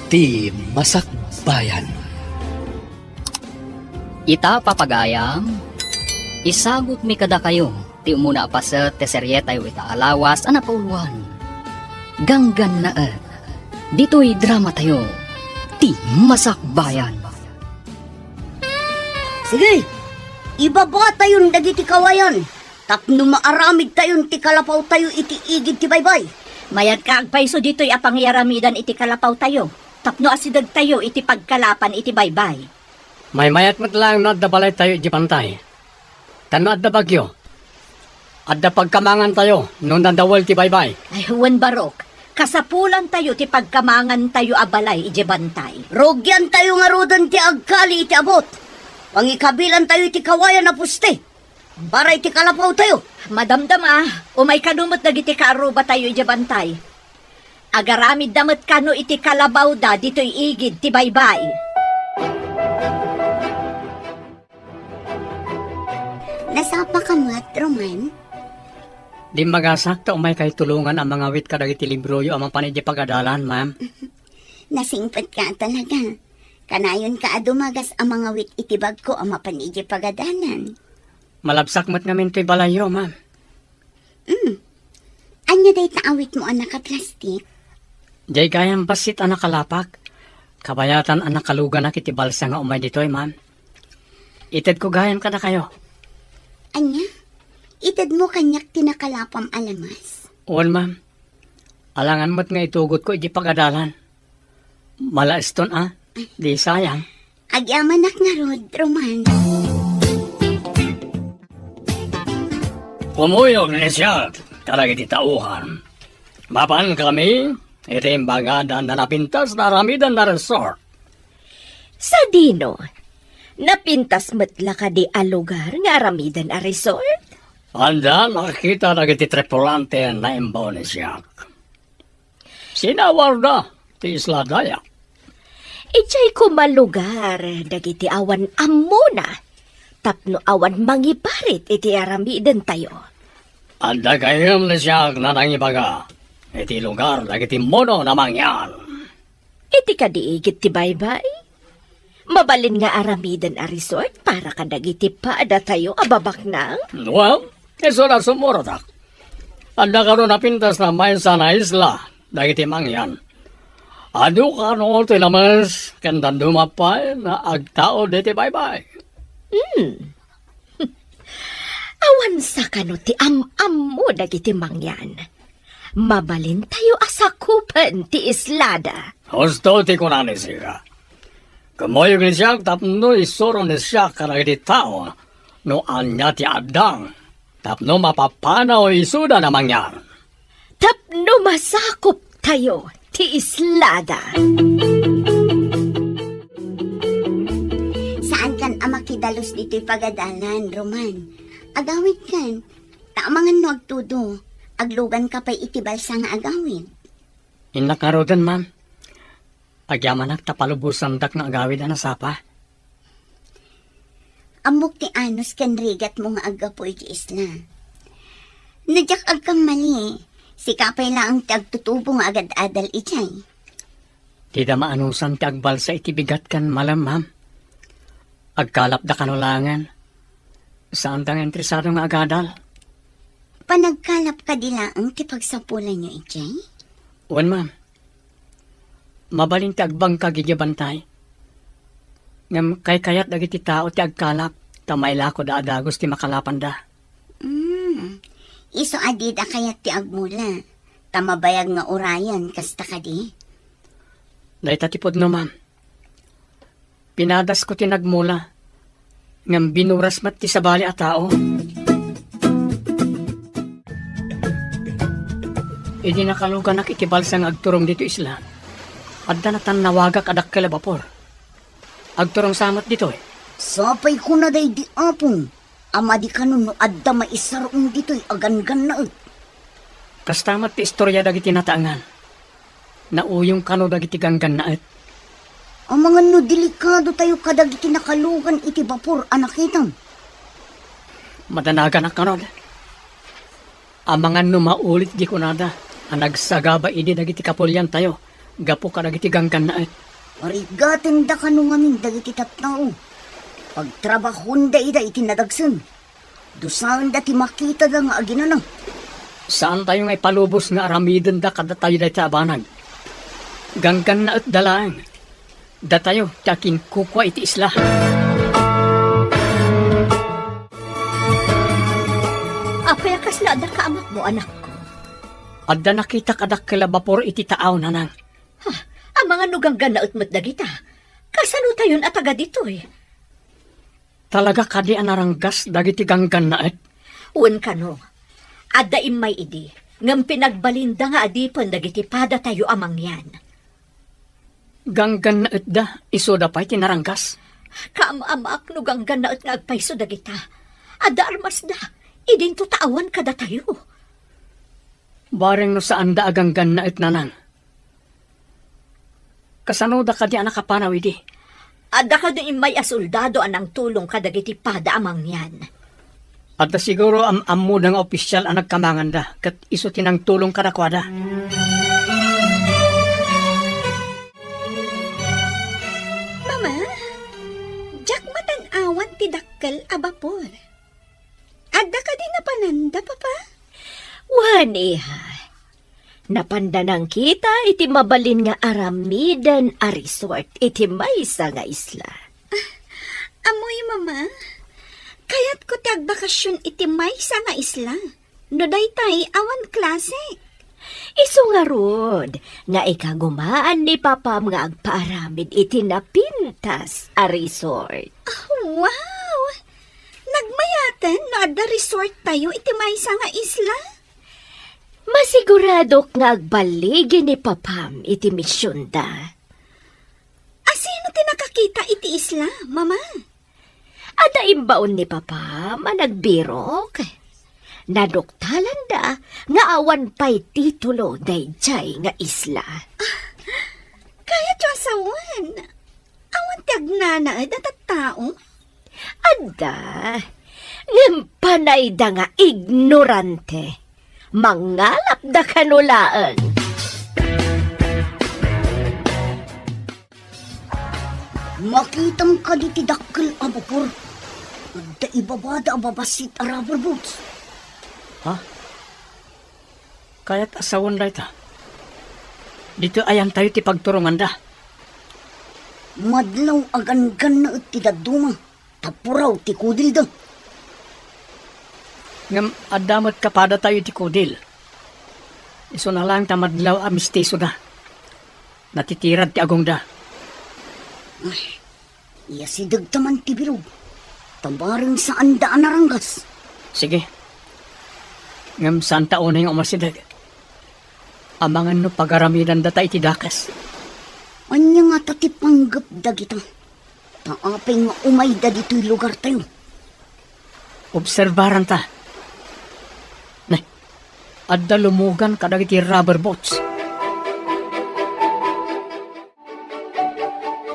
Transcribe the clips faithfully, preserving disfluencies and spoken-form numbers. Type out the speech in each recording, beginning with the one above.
Ti Masakbayan. Ita, papagayam, isagutmi kadakayo ti umuna a paset ti serietayo ita a lawas a napauluan, Ganggannaet, ditoy dramatayo, Ti Masakbayan. Sige, ibabatayon dagiti kawayan tapno maaramidtayon ti kalapawtayo iti igid ti baybay. Mayat ka agpayso ditoy a pangiyaramidan iti kalapawtayo, tapno asidegtayo iti pagkalapan iti baybay. Maymayat met laeng no adda balaytayo idiay bantay. Ta no adda bagyo, adda pagkamangantayo no nadawel ti baybay. Ay, wen, Barok, kasapulantayo ti pagkamangantayo a balay idiay bantay. Rugiantayo ngaruden ti agkali iti abut. Pangikabilantayo iti kawayan a poste para iti kalapawtayo. Madamdama, umay kano met dagiti kaarrubatayo idiay bantay. Agaramidda met kano iti kalabawda ditoy igid ti baybay. Nasapaka met, Roman? Dimmagasak ta umaykay tulongan a mangawit kadagiti libroyo a mapan idiay pagadalan, ma'am. Nasingpetka talaga. Kanayonka a dumagas a mangawit iti bagko a mapan idiay pagadalan. Malabsak met ngamin toy balayyo, ma'am. Mm. Ania dayta awitmo a nakaplastik? Diay gayam bassit a nakalapak. Kabayatan a nakaluganak iti balsa nga umay ditoy, ma'am. Itedko gayam kadakayo. Ania? Itedmo kaniak ti nakalapam a lamas? Wen, ma'am. Alangan met nga itugotko iti pagadalan. Malaeston a, di sayang. Agyamanak ngarud, Roman. Kumuyog ni siak kadagiti tauhan. Mapan kami iti imbagadan a napintas nga aramiden a resort. Sadino? Napintas met la kadi a lugar nga aramiden a resort? Adda nakita dagiti tripulante a naimbaw ni siak. Sinawarda ti Isla Dayak. Idiay koma lugar dagiti awan ammona, tapno awan mangibarit iti aramidentayo. Adda gayam ni siak a nangibaga iti lugar dagiti mono a mangyan. Iti kadi igid ti baybay? Mabalin nga aramiden a resort para kadagiti padatayo a babaknang? Well, isu a sumuratak. Adda kano napintas a maysa a isla dagiti mangyan. Adu kano ti lames ken dadduma pay a agtaud iti baybay. Hmm. Awan sa kano ti am-ammo dagiti mangyan. Mabalintayo a sakupen ti islada. Husto ti kuna ni Sira. Kumuyog ni siak tapno isuro ni siak kadagiti tao no ania ti addang tapno mapapanaw isuda a mangyan. Tapno masakuptayo ti islada. Saankan a makidalus ditoy pagadalan, Roman. Agawidkan, ta amangan no agtudo, agluganka pay iti balsa nga agawid. Innak ngaruden, ma'am. Agyamanak ta palubosandak nga agawid a nasapa. Ammok ti anus ken rigatmo nga aggapu iti isla. No diak agkammali, sika pay laeng ti agtutubo nga agad-adal idiay. Dida maanusan ti agbalsa iti bigat ken malem, ma'am. Agkalapda kano laengen. Saanda nga interesado nga agadal. Panagkalap kadi laeng ti pagsapulanyo idiay? Wen, ma'am. Mabalin ti agbangkag idiay bantay. Ngem kaykayat dagiti tao ti agkalap ta mailakoda a dagus ti makalapanda. Hmm. Isu a dida kayat ti agmula, ta mabayag nga urayen, kasta kadi? Dayta ti pudno, ma'am. Pinadasko ti nagmula, ngem binuras met ti sabali a tao. Idi nakaluganak iti balsa nga agturong ditoy isla, adda natannawagak a dakkel a bapor. Agturong sa met ditoy. Sapay kuna daydi, Apong, a madi kano no adda maisar-ong ditoy a ganggannaet. Kasta met ti istoria dagiti nataengan. Nauyong kano dagiti ganggannaet. Amangan no delikadotayo kadagiti nakalugan iti bapor a nakitam. Madanaganak kano. Amangan no maulit di kunada a nagsagaba idi dagiti kapuliantayo gapu kadagiti ganggannaet. Parigatenda kano ngamin dagiti tattao. Pagtrabahonda ida iti nadagsen. Dusaenda ti makitada nga aginana. Saantayo nga ipalubos nga aramidenda kadatayo dayta a banag. Ganggannaetda laeng. Datayo ti akinkukua iti isla. Apay a kasla adda kaamatmo, anakko? Adda nakitak a dakkel a bapor iti taaw, nanang. Ha? Amangan no ganggannaet met dagita. Kasanotayon a taga ditoy? Talaga kadi a naranggas dagiti ganggannaet? Wen kano, adda immay idi, ngem pinagbalinda nga adipen dagiti padatayo a mangyan. Ganggannaetda, isuda pay ti naranggas? Kaam-amaak no ganggannaet nga agpayso dagita. Adda armasda, idinto ta awan kadatayo. Bareng no saanda a ganggannaet, nanang. Kasanoda kadi a nakapanaw idi? Adda kadi immay a soldado a nangtulong kadagiti pada a mangyan. Adda siguro am-ammoda nga opisyal a nagkamanganda, ket isu ti nangtulong kadakuada. Mama, diak matan-awan ti dakkel a bapor. Adda kadi napananda, Papa? Wen, iha. Napanda nangkita iti mabalin nga aramiden a resort iti maysa nga isla. Ammoyo, Mama. Kayatko ti agbakasyon iti maysa nga isla. No daytay, awan klase. Isu ngarud nga ikagumaan ni Papam nga agpaaramid iti napintas a resort. Ah, wow! Nagmayaten no adda resort tayo iti maysa nga isla? Masiguradok nga agballigi ni Papam iti misionda. Asino ti nakakita iti isla, Mama? Adda imbaon ni Papam a nagbirok. Naduktalanda nga awan pay titulo daydiay nga isla. Kayatyo a sawen, awan ti agnanaed a tattao? Adda, ngem panayda nga ignorante. Mangalapda kano laeng. Makitam kadi ti dakkel a bapor? Adda ibabada a babassit a rubber boats. Ha? Kayat a sawen dayta. Ditoy ayantayo ti pagturonganda. Madlaw a ganggannaet ti dadduma, ta puraw ti kudilda. Ngem adda met kapadatayo iti kudil. Isuna laeng ta madlaw a mistisoda. Natitirad ti agongda. Ay, iyasidegta man ti bilog, ta bareng saanda a naranggas. Sige. Ngem saanta unay nga umasideg. Amangan no pagaramidandata iti dakes. Ania ngata ti panggep dagita? Ta apay nga umayda ditoy lugartayo? Obserbaranta. Ne, adda lumugan kadagiti rubber boats.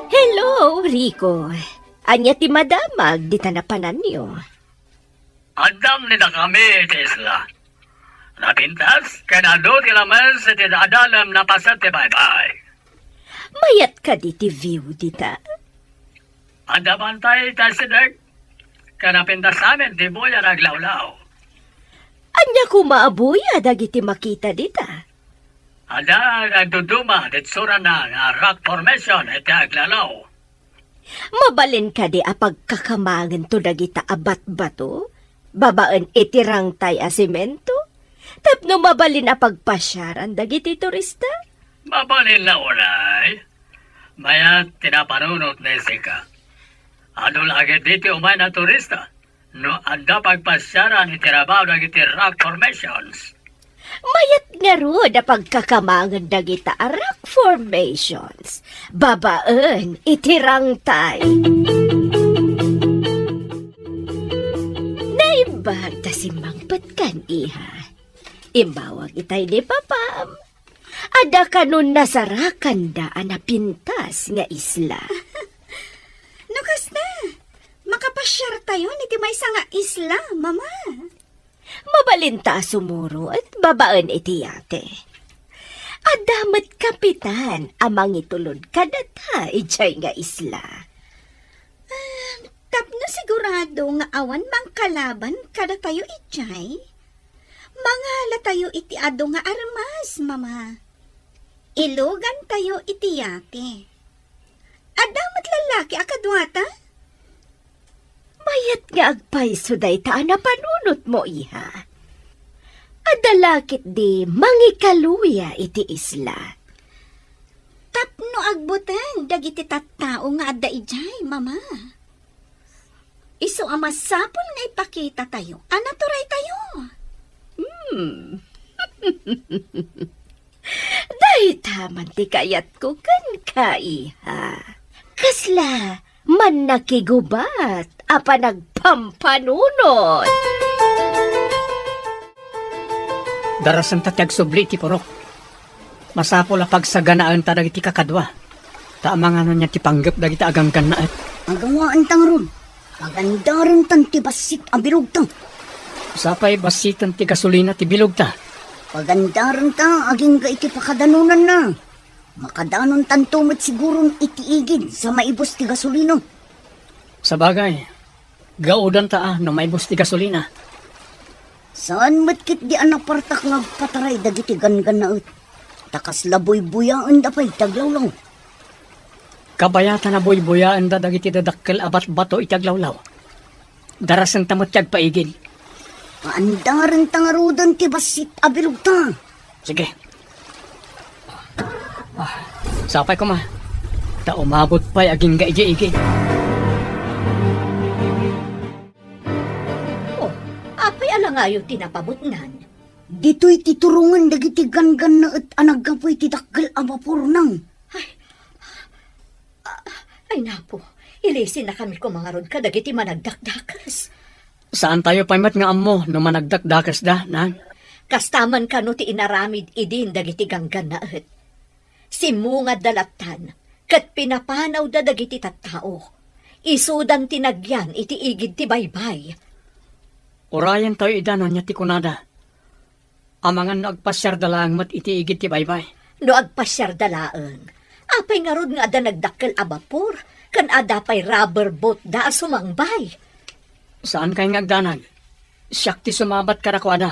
Hello, Rico. Ania ti madamag dita napananyo? Addam ni dakami iti isla. Napintas ken adu ti lames iti adalem napaset ti baybay. Mayat kadi ti view dita? Adda bantay ti asideg, ken napintas amin ti buya nga aglawlaw. Ania koma a buya dagiti makita dita? Adda agduduma ti itsurana nga rock formation iti aglawlaw. Mabalin kadi a pagkakamangento dagita a batbato babaen iti rangtay a semento tapno mabalin a pagpasiaran dagiti turista? Mabalin la unay. Mayat ti napanunot ni Jessica. Adu la ketdi ti umay a turista no adda pagpasiaran iti rabaw dagiti rock formations. Mayat ngarud a pagkakamangen dagita a rock formations babaen iti rangtay. Naimbag ta simmangpetkan, iha. Immawag itay ni Papam. Adda kano nasarakanda a napintas nga isla. No kasta, makapasiartayon iti maysa nga isla, Mama. Mabalinta a sumurot babaen iti yate. Adda met kapitan a mangitulod kadata idiay nga isla. Ah, tapno sigurado nga awan mangkalaban kadatayo idiay, mangalatayo iti adu nga armas, Mama. Ilugantayo iti yate. Adda met lallaki a kaduata? Mayat nga agpayso dayta a napanunotmo, iha. Adda la ketdi mangikaluya iti isla. Tapno agbuteng dagiti tattao nga adda idiay, Mama. Isu a masapul nga ipakitatayo a naturaytayo. Hmm. Dayta man ti kayatko kenka, iha. Kasla mannakigubat a panagpampanunot. Darasenta ti agsubli iti purok. Masapul a pagsaganaenta dagiti kakadua. Ta amangan no ania ti panggep dagiti aganggannaet. Agawaenta ngarud. Pagandarentan ti bassit a bilugta. Sapay bassiten ti gasolina ti bilugta. Pagandarenta agingga iti pakadanonanna. Makadanontanto met siguron iti igid sa maibus ti gasolina. Sabagay, gaudanta a no maibus ti gasolina. Saan met ketdi a napartak nga agpataray dagiti ganggannaet. Ta kasla buybuyaenda pay ti aglawlaw. Kabayatan a buybuyaenda dagiti dadakkel a batbato iti aglawlaw. Darasenta met ti agpaigid. Paandarenta ngaruden ti bassit a bilugta. Sige. Ah, sapay koma. Ta umabot pay agingga idiay igid. Oh, apay a langayo ti napabutnan? Ditoy ti turongen dagiti ganggannaet a naggapu iti dakkel a bapor, Nang. Ay, ah, ay, napo, ilisennakami koma ngarud kadagiti managdakdakes. Saantayo pay met nga ammo no managdakdakesda, Nang. Kasta man kano ti inaramid idin dagiti ganggannaet. Simmungadda lattan, ket pinapanawda dagiti tattao. Isudan ti nagyan iti igid ti baybay. Urayentayo ida no ania ti kunada. Amangan no agpasiarda laeng met iti igid ti baybay. No agpasiarda laeng, apay ngarud nga adda nagdakkel a bapor, ken adda pay rubber boatda a sumangbay? Saankay nga agdanag. Siak ti sumabat kadakuada.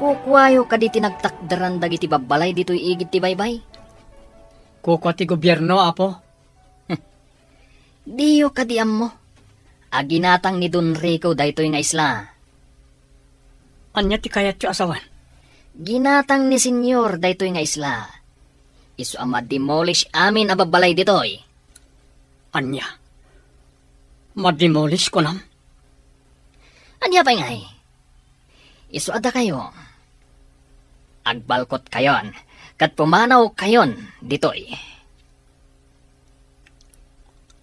Kukuayo kadi ti nagtakderan dagiti babbalay ditoy igid ti baybay? Kukua ti gobierno, Apo. Diyo kadi ammo a ginatang ni Don Rico daytoy nga isla? Ania ti kayatyo a sawen? Ginatang ni Senyor daytoy nga isla. Isu a ma-demolish amin a babbalay ditoy. Ania? Ma-demolish, kunam? Ania pay ngay? Isu a dakayo, agbalkotkayon ket pumanawkayon ditoy.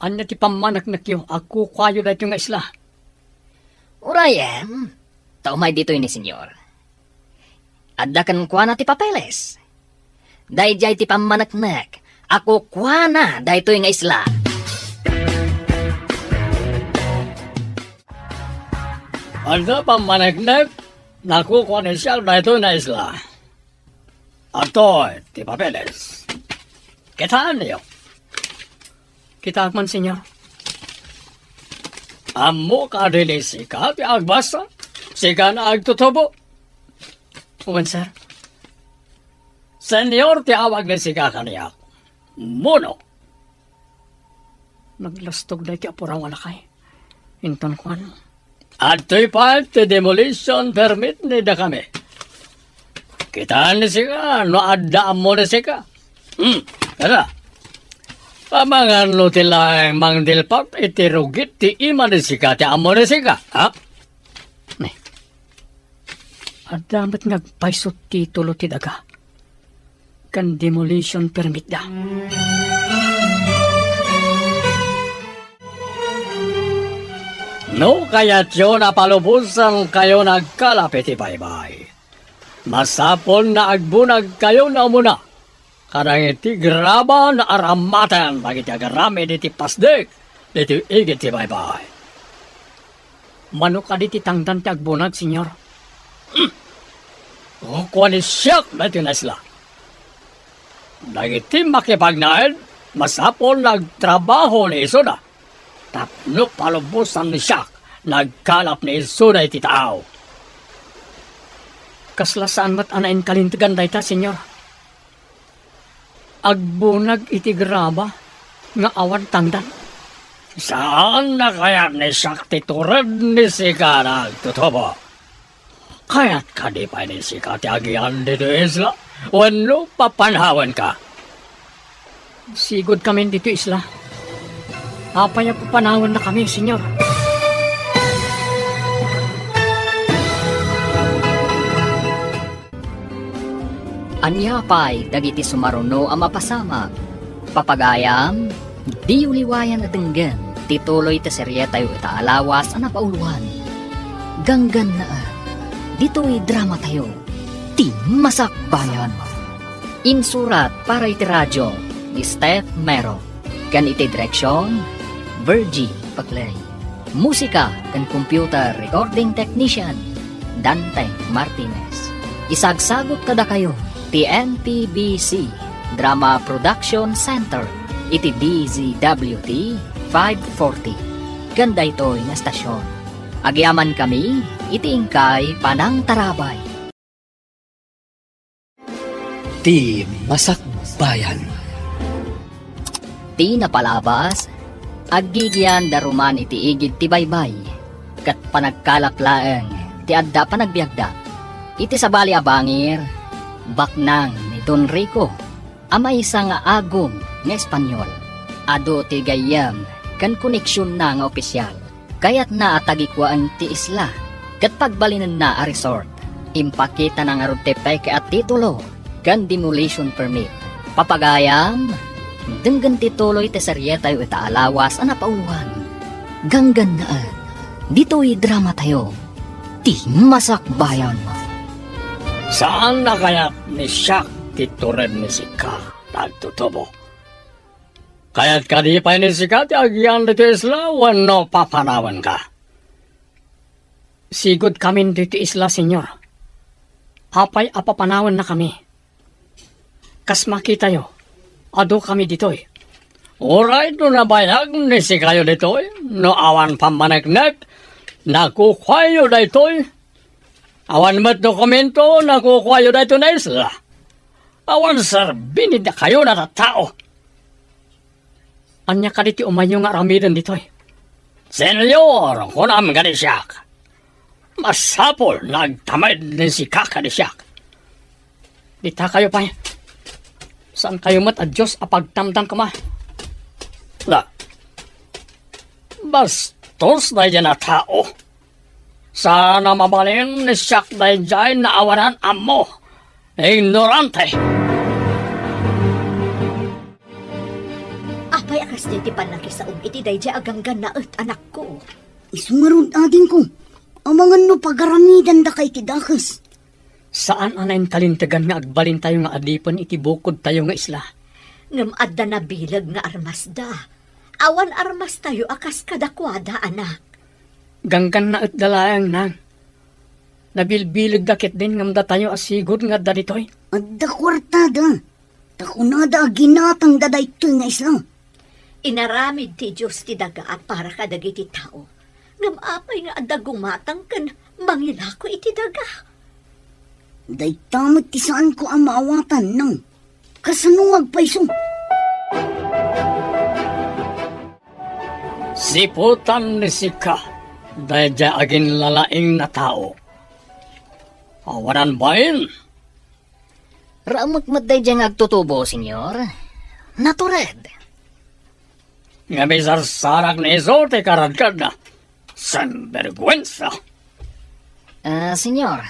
Ania ti pammaneknekyo a kukuayo daytoy nga isla? Urayem, ta umay ditoy ni Senyor. Adda kenkuana ti papeles. Daydiay ti pammaneknek a kukuana daytoy nga isla. Adda pammaneknek a kukua ni Senyor daytoy nga isla. Adtoy ti papeles. Kitaenyo. Kitaek man, Senyor. Ammo kadi ni sika ti agbasa? Sika nga agtutubo? Wen, sir. Senyor ti awag ni sika kaniak. Muno. Naglastog daytoy a puraw a lakay. Inton kuan, adtoy pay ti demolition permit ni dakami. Kitaen ni sika no adda ammo ni sika. Hmm, kada. Amangan no ti laeng mangdilpat iti rugit ti ima ni sika ti ammo ni sika, ha? Ne. Adda met nga agpayso ti titulo ti daga ken demolition permit da. No kayatyo a palubosankayo nga agkalap iti baybay, masapul a agbunagkayo nga umuna kadagiti graban a rammaten dagiti agaramid iti pasdek ditoy igid ti baybay. Mano kadi ti tangdan ti agbunag, Senyor? Kukuani siak daytoy nga isla. Dagiti makipagnaed, masapul nga agtrabaho ni isuna. Tapno palubosan ni siak nga agkalap ni isuna iti taaw. Kasla saan met a nainkalintegan dayta, Señor? Agbunag iti grama nga awan tangdan. Saan a kayat ni siak ti tured ni sika nga agtutubo? Kayat kadi pay ni sika ti agian ditoy isla? Wenno papanawenka? Sigud kamin ditoy isla. Apay a papanawennakami, Señor? Ania pay dagiti sumaruno a mapasamak? Papagayam, diyo liwayan a denggen ti tuloy ti serietayo ita a lawas a napauluan. Ganggannaet, ditoy dramatayo, Ti Masakbayan. Insurat para iti radio ni Steph Mero. Ken iti direksion, Virgie Paclay. Musika ken computer recording technician, Dante Martinez. Isagsagut kadakayo ti N T B C Drama Production Center iti D Z W T five forty. Ken daytoy nga estasion, agyamankami iti inkay panangtarabay. Ti Masakbayan. Ti napalabas, aggigian da ruman iti igid ti baybay, ket panagkalap laeng ti adda panagbiagda. Iti sabali a bangir, baknang ni Don Rico a maysa nga agum nga Espanyol. Adu ti gayyem ken koneksionna nga opisial. Kayatna a tagikuaen ti isla ket pagbalinenna a resort. Impakitana ngarud ti peke a titulo ken demolition permit. Papagayam, denggen ti tuloy ti serietayo ita a lawas a napauluan. Ganggannaet, ditoy dramatayo, Ti Masakbayan. Saan a kayat ni siak ti tured ni sika nga agtutubo? Kayat kadi pay ni sika ti agian ditoy isla wenno papanawenka? Sigud kamin ditoy isla, Señor. Apay a papanawennakami? Kas makitayo, adu kami ditoy. Uray no nabayag ni sikayo ditoy, no awan pammaneknek, nakukuayo daytoy. Awan met dokumento, nakukuayo daytoy nga isla. Awan serbi ni dakayo nga tattao. Ania kadi ti umayyo nga aramiden ditoy? Señor, kunam kadi siak, masapul nga agtamid ni sika kadi siak. Ditakayo pay. Saankayo met a Dios a pagtamdam koma. La, bastos daydiay a tao. Saan a mabalin ni siak daydiay nga awanan ammo. Ignorante! Apay a kasdiay ti pannakisaom iti daydiay a ganggannaet, anakko? Isu ngarud, adingko, amangan no pagaramidandaka iti dakes. Saan a nainkalintegan nga agbalintayo nga adipen iti bukodtayo nga isla. Ngem adda nabileg nga armasda. Awan armastayo a kas kadakuada, anak. Ganggannaetda laeng, nang. Nabilbilegda ketdin ngem datayo a sigud nga adda ditoy. Adda kuartada. Ta kunada a ginatangda daytoy nga isla. Inaramid ti Dios ti daga a para kadagiti tao. Ngem apay nga adda gumatang ken mangilako iti daga? Dayta met ti saanko a maawatan, nang. Kasano nga agpayso? Siputan ni sika daydiay a ginlalaing a tao. Awanan bain. Raemek met daydiay nga agtutubo, Señor. Natured. Ngem isarsarak ni isu ti karadkadna. Sinberguensa! Ah, Señor,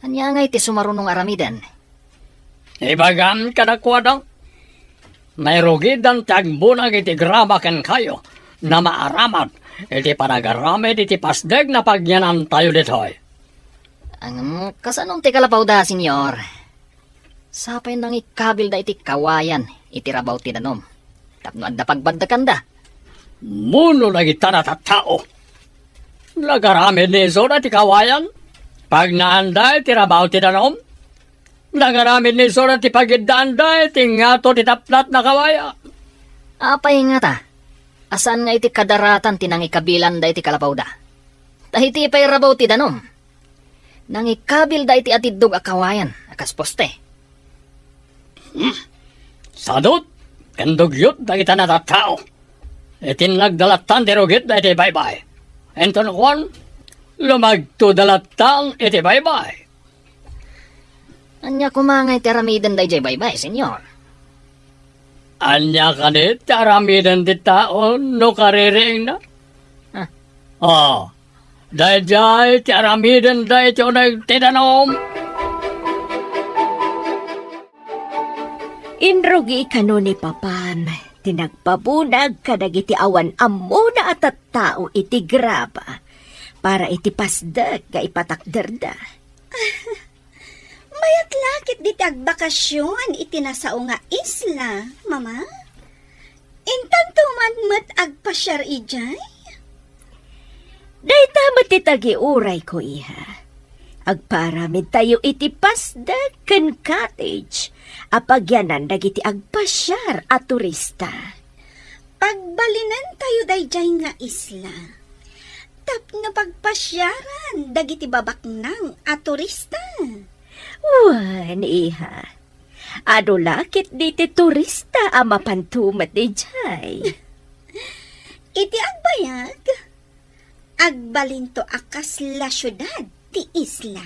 ania ngay ti sumaruno nga aramiden? Ibagam kadakuada, nairugidan ti agbunag iti grama kenkayo, nga maaramid iti panagaramid iti pasdek nga pagyanantayo ditoy. Ngem, kasanom ti kalapawda, Señor? Sapay nangikkabilda iti kawayan iti rabaw ti danum tapno adda pagbaddekanda. Muno dagita a tattao. Nagaramid ni isu dagiti kawayan. Pagnaanda iti rabaw ti danum, nangaramid ni Sora ti pagiddaanda iti ngato ti tapnatna kawaya. Apay ngata? Asaan nga iti kadaratan ti nangikabilanda iti kalapawda? Ta iti pay rabaw ti danum, nangikabilda iti atiddog a kawayan a kas poste. Hmm. Sadut ken dugyot dagita natattao. Iti nagdalattan ti rugit daytoy baybay. Inton kuan, lumagto dalattan iti baybay. Ania koma nga iti aramiden dayjay baybay, Señor? Ania kadi ti aramiden ti tao no kaririingna? Ah. Ah, dayjay ti aramiden daytoy uneg ti danum. Inrugi kano ni Papam ti nagpabunag kadagiti awan ammona a tattao iti graba para iti pasdek nga ipatakderda. Mayat la ket diti agbakasion iti nasao nga isla, Mama. Intanto man met agpasiar idiay? Dayta met ti tagiurayko, iha. Agpaaramidtayo iti pasdek ken cottage a pagyanan dagiti agpasiar a turista. Pagbalinentayo daydiay nga isla tapno pagpasiaran dagiti babaknang a turista. Wen, iha. Adu la ketdi ti turista a mapan tumet idiay. Iti agbayag, agbalinto a kasla siudad ti isla.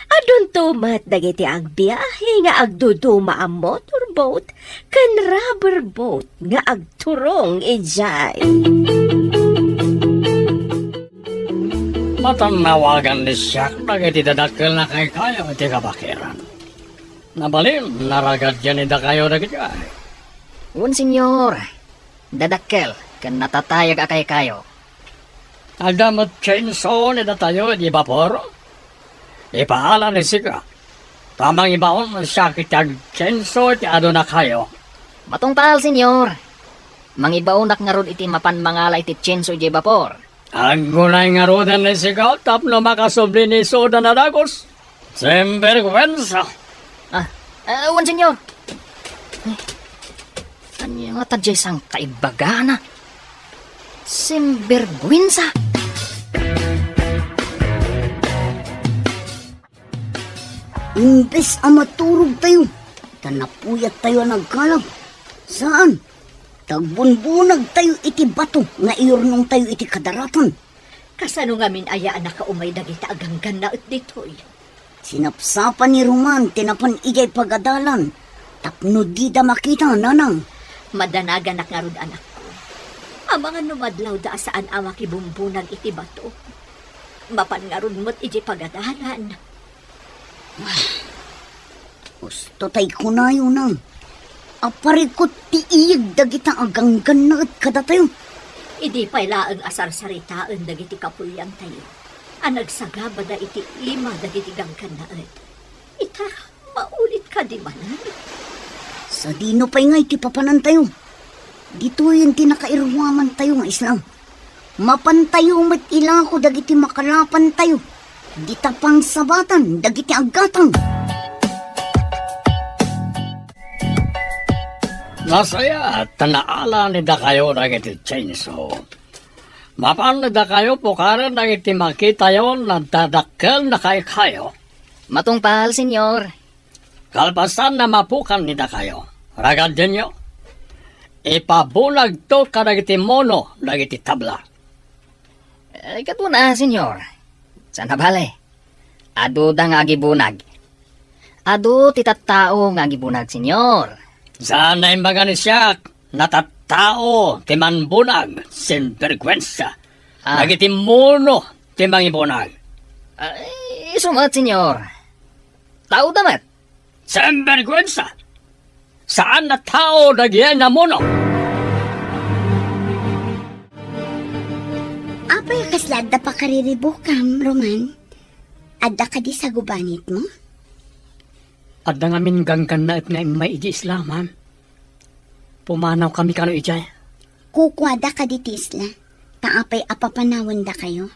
Adunto met dagiti agbiahe nga agduduma a motorboat ken rubber boat nga agturong idiay. Matannawagan ni Siak dagiti dadakkel a kaykayo iti kabakiran. Nabalin, naragad yan ni dakayo dagiti ay. Wen, Señor. Dadakkel ken natatayag a kaykayo. Adda met chainsaw ni datayo iti bapor? Ipaala ni sika. Ta mangibaon siak iti ag-chainsaw iti adunakayo. Matungpal, Señor. Mangibaonak ngarud iti mapan mangala iti chainsaw iti bapor. Aggunay ngaruden ni sika tapno makasubli ni Soda a dagus. Sinbergwensa! Ah, ah, wen, Señor. Eh, ania ngata diay sangkaibbagana? Sinbergwensa! Imbes a maturogtayo, ta napuyattayo a nagkalag. Saan? Tagbunbunagtayo iti bato nga iyurnongtayo iti kadaratan. Kasano ngamin aya a nakaumay dagita a ganggannaet ditoy? Sinapsapa ni Roman ti napan idiay pagadalan tapno dida makita, nanang. Madanaganak ngarud, anakko. Amangan no madlawda a saan a makibumbunag iti bato. Mapan ngarud met idiay pagadalan. Husto tay kunayo, nang. Aparikut ti iyeg dagita a ganggannaet kadatayo. Idi pay laeng a sarsaritaen dagiti kapuliantayo a nagsagabada iti ima dagiti ganggannaet. Ita, maulit kadi manen? Sadino pay ngay ti papanantayo? Ditoyen ti nakairuamantayo nga isla. Mapantayo met ilako dagiti makalapantayo. Dita pangsabatan dagiti aggatang. Nasayaat ta naala ni dakayo dagiti chainsaw. Mapan ni dakayo pukaren dagiti makitayo nadadakkel a kaykayo. Matungpal, Señor. Kalpasan a mapukan ni dakayo, ragadenyo, ipabunagto kadagiti muno dagiti tabla. Eh, kaduna, Señor. Saan a bale? Aduda nga agibunag. Adu ti tattao nga agibunag, Señor. Saan a imbaga ni siak, natattao ti manbunag, sinbergwensa. Ah. Dagiti muno ti mangibunag. Ah, isu met, Señor. Taoda met. Sinbergwensa! Saan a tao dagiti namuno! Apay a kasla adda pakariribukam, Roman? Adda kadi sagubanitmo? Adda ngamin ganggannaet nga immay iti isla, ma'am. Pumanawkami kano idiay. Kukuada kadi ti isla, ta apay a papanawendakayo?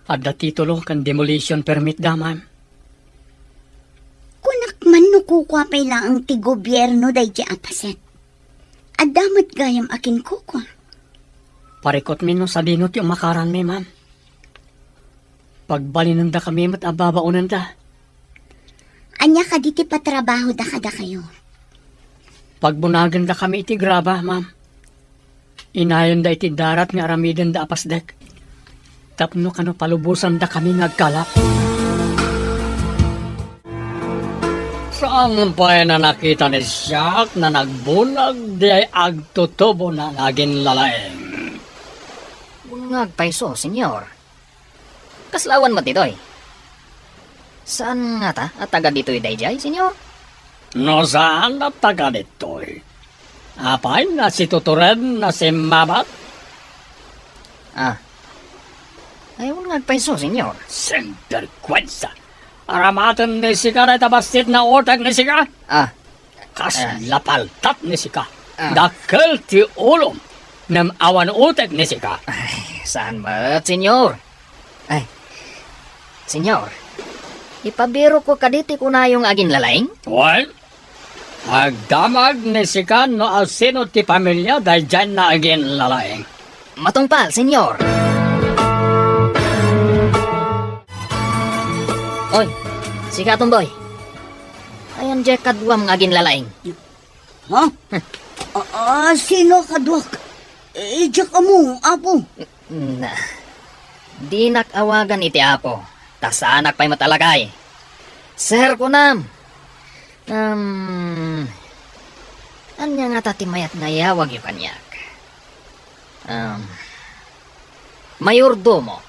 Adda titulo ken demolition permit da, ma'am. Kunak man no kukua pay laeng ti gobierno daydi a paset. Adda met gayam a kinkukua. Parikutmi no sadino ti umakaranmi, ma'am. Pagbalinendakami met a babaonenda. Ania kadi ti patrabahoda kadakayo? Pagbunagendakami iti graba, ma'am. Inayonda iti darat nga aramidenda a pasdek. Tapno kano palubosandakami nga agkalap. Saan pay a nakita ni Jack nga nagbunag diay agtutubona nga aginlalaing? Bungag pay isu, Señor. Kasla awan met ditoy. Saan ngata a taga ditoy daydiay, Señor? No saan a taga ditoy, apay, nasitutured, nasimmabat? Ah. Ay, bungag pay isu, Señor. Sinberkuensa! Aramaten ni sika dayta bassit nga utek ni sika? Ah. Kasla paltat ni sika. Ah. Dakkel ti ulom, ngem awan utek ni sika. Ay, saan met, Señor? Ay, Señor, ipabirokko kadi ti kunayo nga aginlalaing? Wen, agdamag ni sika no asino ti pamilia daydiay nga aginlalaing. Matungpal, Señor. Oy, sika, Tomboy. Ayan diay kaduam nga aginlalaing. Ha? A-, a-, sino kaduak? Idiak ammo, Apo. Na, dinak awagan iti Apo, ta saanak pay met a lakay. Sir, kunam. Um, ania ngata ti mayat nga iyawagyo kaniak? Um, mayordomo.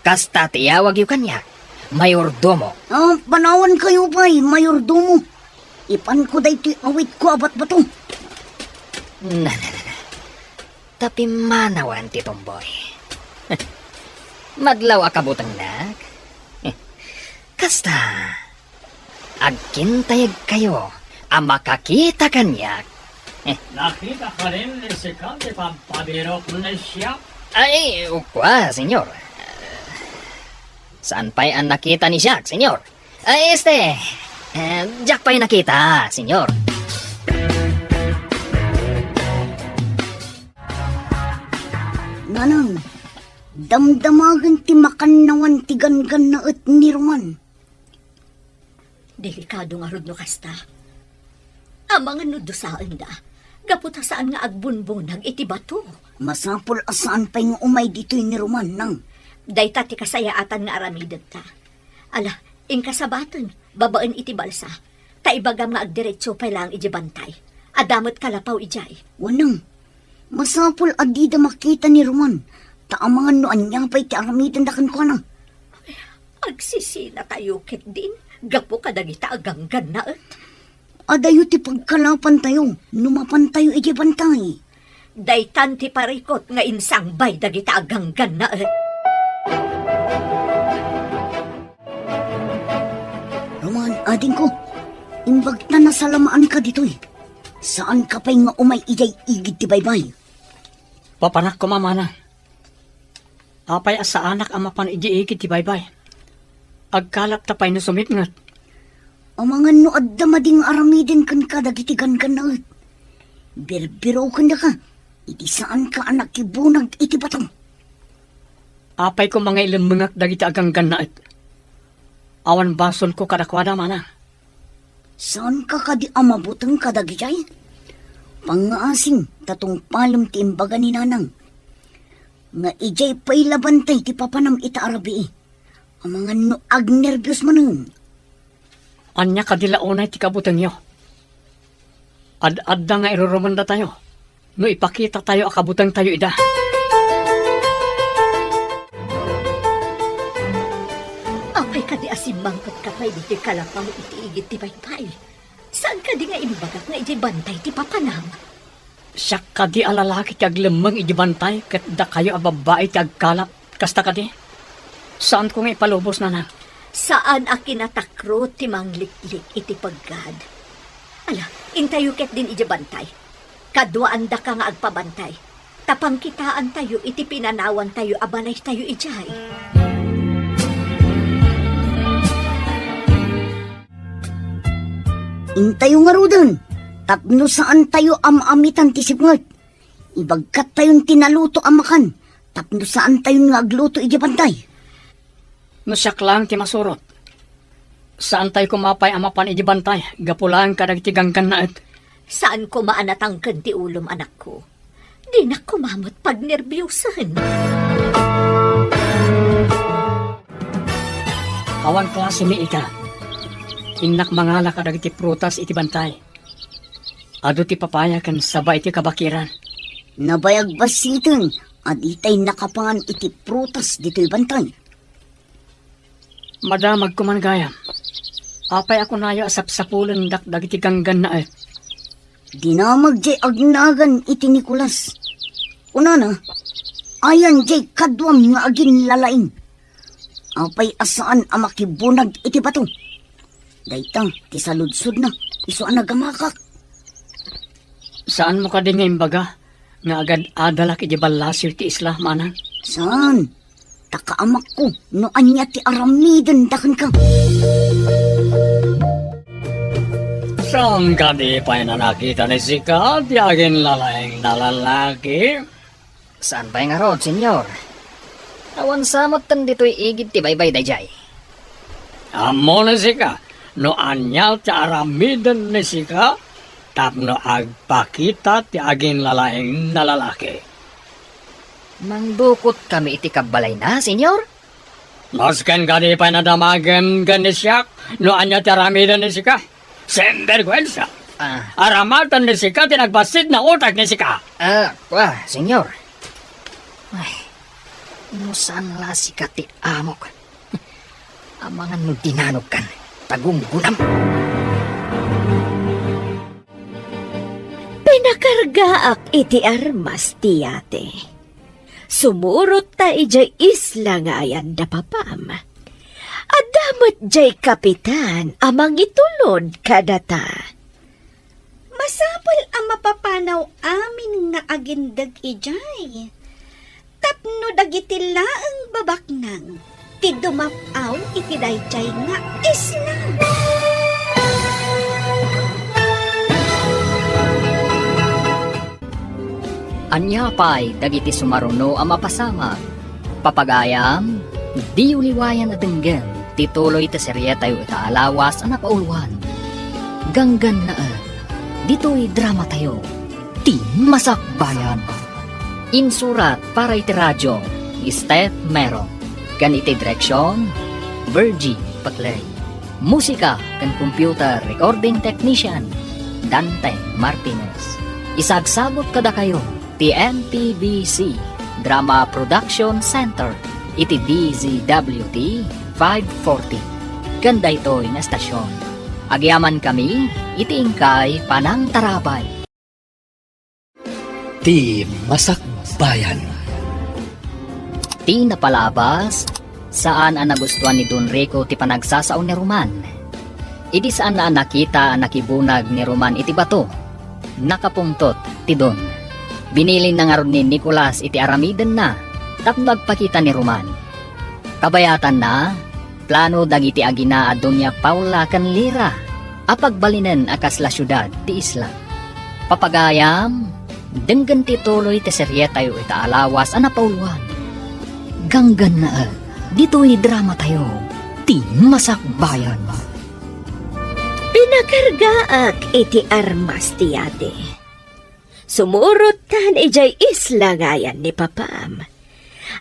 Kasta ti iyawagyo kaniak, mayordomo. Ah, panawankayo pay, mayordomo. Ipanko daytoy awitko a batbato. Na, na, na, na. Ta pimmanawan ti Tomboy. Madlaw a kabutengnak. Kasta, agkintayegkayo a makakita kaniak. Nakita kadi ni sika ti pagpabirok ni Jack? Ay, kua, Señor. Saan pay a nakita ni Jack, Señor? Ay, este, eh, diak pay nakita, Señor. Nanang, damdamagen ti makannawan ti ganggannaet ni Roman. Delikado ngarud no kasta. Amangan no dusaenda, gapu ta saan nga agbunbunag iti bato. Masapul a saan pay nga umay ditoy ni Roman, nang. Dayta ti kasayaatan nga aramidenta. Ala, inka sabaten, babaen iti balsa, ta ibagam nga agdiretso pay laeng idiay bantay. Adda met kalapaw idiay. Wen, nang. Masapul a dida makita ni Roman, ta amangan no ania pay ti aramidenda kenkuana. Agsisinatayo ketdin gapu kadagita a ganggannaet. Adayo ti pagkalapantayo no mapantayo idiay bantay. Daytan ti parikut nga insangbay dagita a ganggannaet. Roman, adingko, imbag ta nasalamaanka ditoy. Saanka pay nga umay idiay igid ti baybay. Papanak koma, manang. Apay a saanak a mapan idiay igid ti baybay? Agkalapta pay no sumitnget. Amangan no adda madi nga aramiden kenka dagiti ganggannaet. Birbirokendaka iti saanka a nakibunag iti bato. Apay koma nga ilemmengak dagiti a ganggannaet? Awan basolko kadakuada, manang. Saanka kadi a mabuteng kadagidiay? Pangngaasim ta tungpalem ti imbaga ni nanang nga idiay pay la bantay ti papanam ita a rabii. Amangan no agnerbios manen. Ania kadi la unay ti kabutengyo? Ad-adda nga irurumendatayo no ipakitatayo a kabutengtayo ida. Apay kadi a simmangpetka pay ditoy kalapaw iti igid ti baybay? Saan kadi nga imbagak nga idiay bantay ti papanam? Siak kadi a lalaki ti aglemmeng idiay bantay ket dakayo a babbai ti agkalap. Kasta kadi? Saanko nga ipalubos, nanang. Saan a kinatakrot ti mangliklik iti peggad. Ala, intayo ketdin idiay bantay. Kaduaandaka nga agpabantay, ta pangkitaantayo iti pinanawantayo a balaytayo idiay. Intayo ngaruden, tapno saantayo a maamitan ti sipnget. Ibagkattayon ti naluto a makan, tapno saantayon nga agluto idiay bantay. No siak laeng ti masurot, saantay koma pay a mapan idiay bantay gapu laeng kadagiti ganggannaet. Saan koma a natangken ti ulom, anakko. Dinak koma met pagnerbiusen. Awan klasemi ita. Innak mangala kadagiti prutas iti bantay. Adu ti papaya ken saba iti kabakiran. Nabayag bassiten a ditay nakapangan iti prutas ditoy bantay. Madamag koman gayam. Apay a kunayo a sapsapulendak dagiti ganggannaet? Dinamag jay agnagan iti Nicolas. Kunana, ayan jay kaduam nga aginlalaing. Apay a saan a makibunag iti bato? Dayta ti saludsodna, isu a nagamakak. Saanmo kadi nga imbaga nga agad-adalak iti ballasiw ti isla, manang? Saan? Ta kaamakko no ania ti aramidenda kenka. Saan kadi pay a nakita ni sika ti aginlalaing a lalaki? Saan pay ngarud, Señor? Awan sa metten ditoy igid ti baybay daydiay. Ammo ni sika no ania ti aramiden ni sika tapno agpakita ti aginlalaing a lalaki? Mangdukotkami iti kabbalayna, Señor? Masken kadi pay nadamagem ken ni siak no ania ti aramiden ni sika? Sinberguensa! Ah. Aramaten ni sika ti nagbassit a utek ni sika! Ah, kua, Señor. Ay, no saan la sika ti amok. Amangan no dinanogkan, tagunggunam. Pinakargaak iti armas ti yate. Sumurot ta idiay isla nga ayan da papam. Adda met diay kapitan a mangitulod kadata. Masapul a mapapanaw amin nga agindeg idiay. Tapno dagiti laeng babaknang ti dumap-aw iti daydiay nga isla. Ania pay dagiti sumaruno a mapasamak? Papagayam, diyo liwayan a denggem ti tuloy ti serietayo ita a lawas a napauluan. Ganggannaet, ditoy dramatayo, Ti Masakbayan. Insurat para iti radio ni Steph Mero, ken iti direksion, Virgie Paclay. Musika ken computer recording technician, Dante Martinez. Isagsagut kadakayo ti M P B C Drama Production Center iti D Z W T five forty. Ken daytoy nga estasion, agyamankami iti inkay panangtarabay. Ti Masakbayan. Ti napalabas, saan a nagustuan ni Don Rico ti panagsasao ni Roman. Idi saan a nakita a nakibunag ni Roman iti bato, nakapungtot ti Don. Binilinna ngarud ni Nicolas iti aramidenna tapno agpakita ni Roman. Kabayatanna, plano dagiti agina a Doña Paula ken Lira a pagbalinen a kasla siudad ti isla. Papagayam, denggen ti tuloy ti serietayo ita a lawas a napauluan. Ganggannaet, ditoy dramatayo, Ti Masakbayan. Pinakargaak iti armas ti yate. Sumurot tan idiay isla nga ayan ni papam.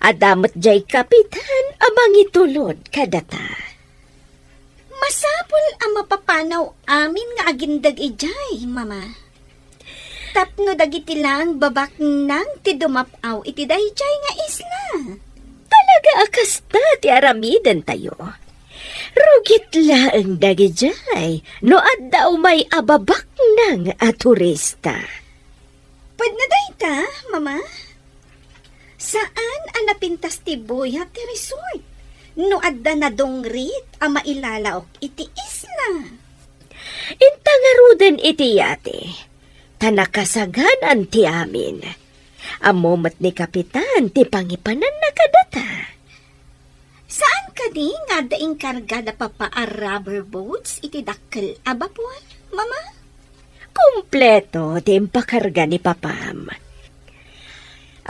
Adda met diay kapitan a mangitulod kadata. Masapul a mapapanaw amin nga agindeg idiay, Mama. Tapno dagiti laeng babaknang ti dumap-aw iti daydiay nga isla. Talaga a kasta ti aramidentayo. Rugit laeng dagidiay no adda umay a babaknang a turista. Pwedna dayta, Mama? Saan a napintas ti buya ti resort no adda nadungrit a mailalaok iti isla. Inta ngaruden iti yate, ta nakasagan-an ti amin. Ammo met ni Kapitan ti pangipananna kadata. Saan kadi nga adda inkarga da Papa a rubber boats iti dakkel a bapor, Mama? Kompleto ti impakarga ni Papam.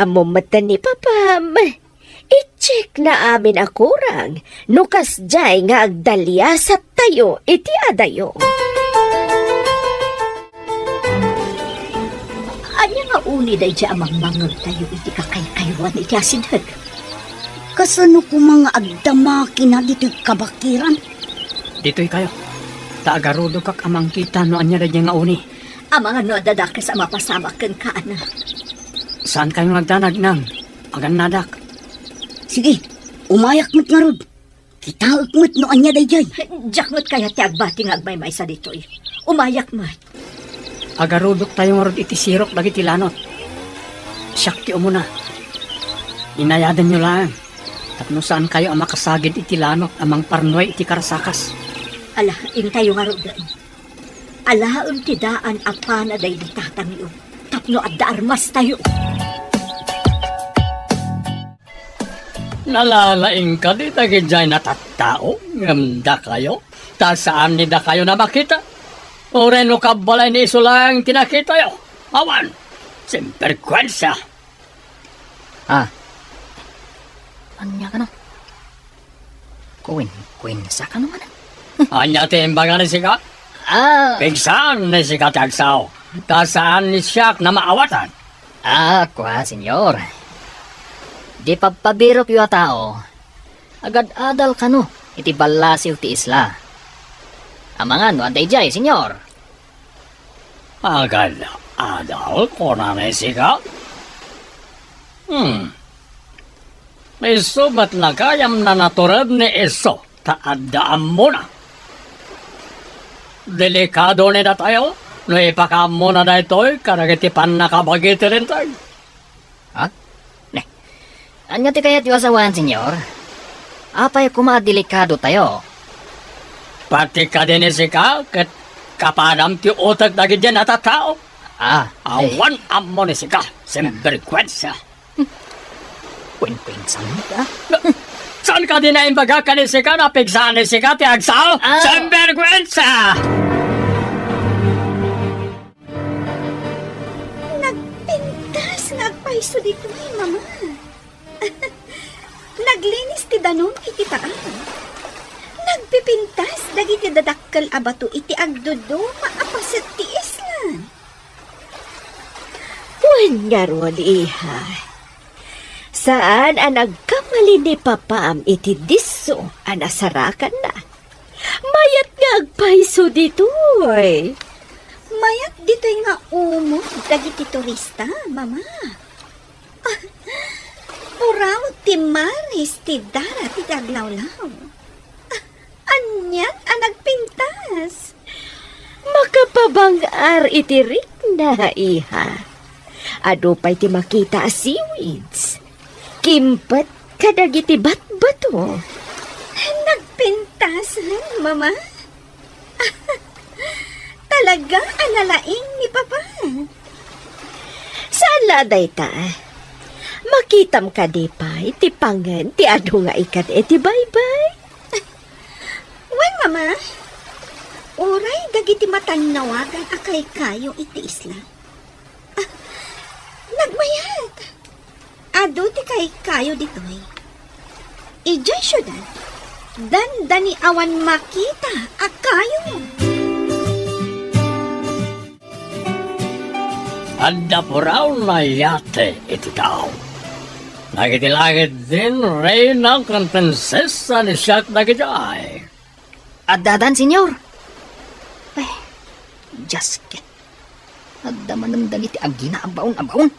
Ammom metten ni Papam, i-check na amin a kurang no kasdiay nga agdaliasattayo iti adayo. Ania nga uni daydiay a mangmangngegtayo iti kakaykaywan iti asideg? Kasano koma nga agdama kina ditoy kabakiran? Ditoykayo, ta agarudokak a mangkita no ania daydiay nga uni. Amangan no adda dakes a mapasamak kenka, anak. Saankayo nga agdanag, Nang. Agannadak. Sige, umayak met ngarud. Kitaek met no ania daydiay. Diak met kayat ti agbati nga agmaymaysa ditoy. Umayak met. Agarudoktayo ngarud iti sirok dagiti lanot. Siak ti umuna. Inayadanyo laeng tapno saankayo a makasagid iti lanot a mangparnuay iti karasakas. Ala, intayo ngaruden. Alaem ti daan a pana daydi tatangyo tapno adda armastayo. Nalalaing kadi dagidiay natattao ngem dakayo, ta saan ni dakayo a makita? Uray no kabbalay ni isu laeng ti nakitayo? Awan! Sinberkuensa! Ah. Ania kano? Kuwen-, kuwensa kano manen? Ania ti imbaga ni sika? Ah. Pigsaan ni sika ti agsao, ta saan ni siak a maawatan. Ah, kua, Señor. Di pabpabirokyo a tao, agad-adal kano iti ballasiw ti isla. Amangan no adda idiay, Señor. Agad-adal, kunana ni sika? Hmm. Isu met la gayam a natured ni isu ta adda ammona. Delikado ni datayo no ipakaammona daytoy kadagiti pannakabagi ti Linteg. Ha? Ne. Ania ti kayatyo a sawen, Señor? Apay koma a delikadotayo? Pati kadi ni sika ket kapadam ti utek dagiti natattao. Ah, ay. Awan ammo ni sika, sinberkuensa. Kuwenkuwensa met, ah. Saan kadi a imbagak ken ni sika a pigsaan ni sika ti agsao? Ah. Sinberkuensa! Nagpintas nga agpayso ditoy, Mama. Naglinis ti danum iti taang. Nagpipintas dagiti dadakkel a bato iti agduduma a paset ti isla. Wen ngarud, iha. Saan a nagkamali ni papam iti disso a nasarakanna. Mayat nga agpayso ditoy. Mayat ditoy nga umor dagiti turista, Mama. Ah, puraw ti maris ti dara ti aglawlaw. Ah, anian a nagpintas? Makapabang-ar iti rikna, iha. Adu pay ti makita a seaweeds. Kimpet kadagiti batbato. Nagpintasen, Mama? Talaga a nalaing ni Papa. Saan la a dayta? Makitam kadi pay ti pangen ti adu nga ikan iti baybay? Wen, Mama. Uray dagiti matannawagan a kaykayo iti isla. Ah, nagmayat. Adu ti kaykayo ditoy. Idiay siudad, dandani awan makita a kayo. Adda puraw a yate iti tao. Dagiti langit din reyna ken prinsesa ni siak dagidiay. Addadan, Señor. Ay, Dios ket. Adda manen dagiti agina a baon a baon.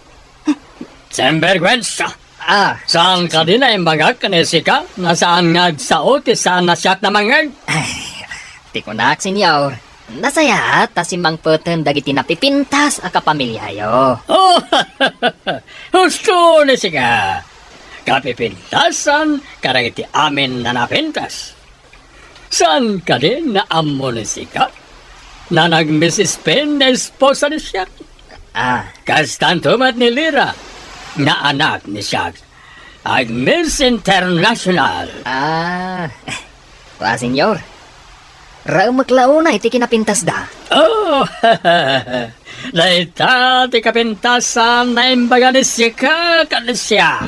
Sinbergwensa! Ah, saan kadi a imbagak ken ni sika a saan nga agsao ti saan a siak a mangngeg? Ay, ti kunak, Señor, nasayaat ta simmangpeten dagiti napipintas a kapamiliayo. Oh, husto ni sika. Kapipintasan kadagiti amin a napintas. Saan kadi a ammo ni sika a nag-Miss Spain nga esposa ni siak? Ah. Kastanto met ni Lira nga anak ni siak. Agnes International. Ah, wa, senyor. Raemek la unay ti kinapintasda. Oh, dayta ti kapintasan nga imbaga ni sika ken ni siak.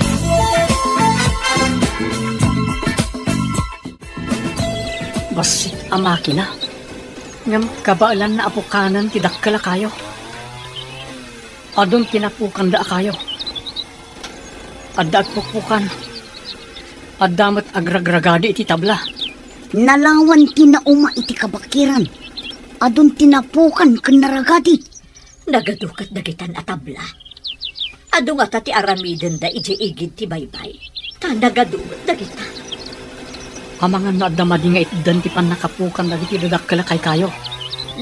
Bassit a makina. Ngem kabaelanna a pukanen ti dakkel a kayo. Adun ti napukanda a kayo. Adda agpukpukan. Adda met agragragadi iti tabla. Nalawan ti nauma iti kabakiran. Adun ti napukan ken naragadi. Nagadu ket dagitan a tabla. Adu ngata ti aramidenda idiay igid ti baybay. Ta nagadu met dagita. Amangan no adda madi nga itdan ti pannakapukan dagiti dadakkel a kaykayo.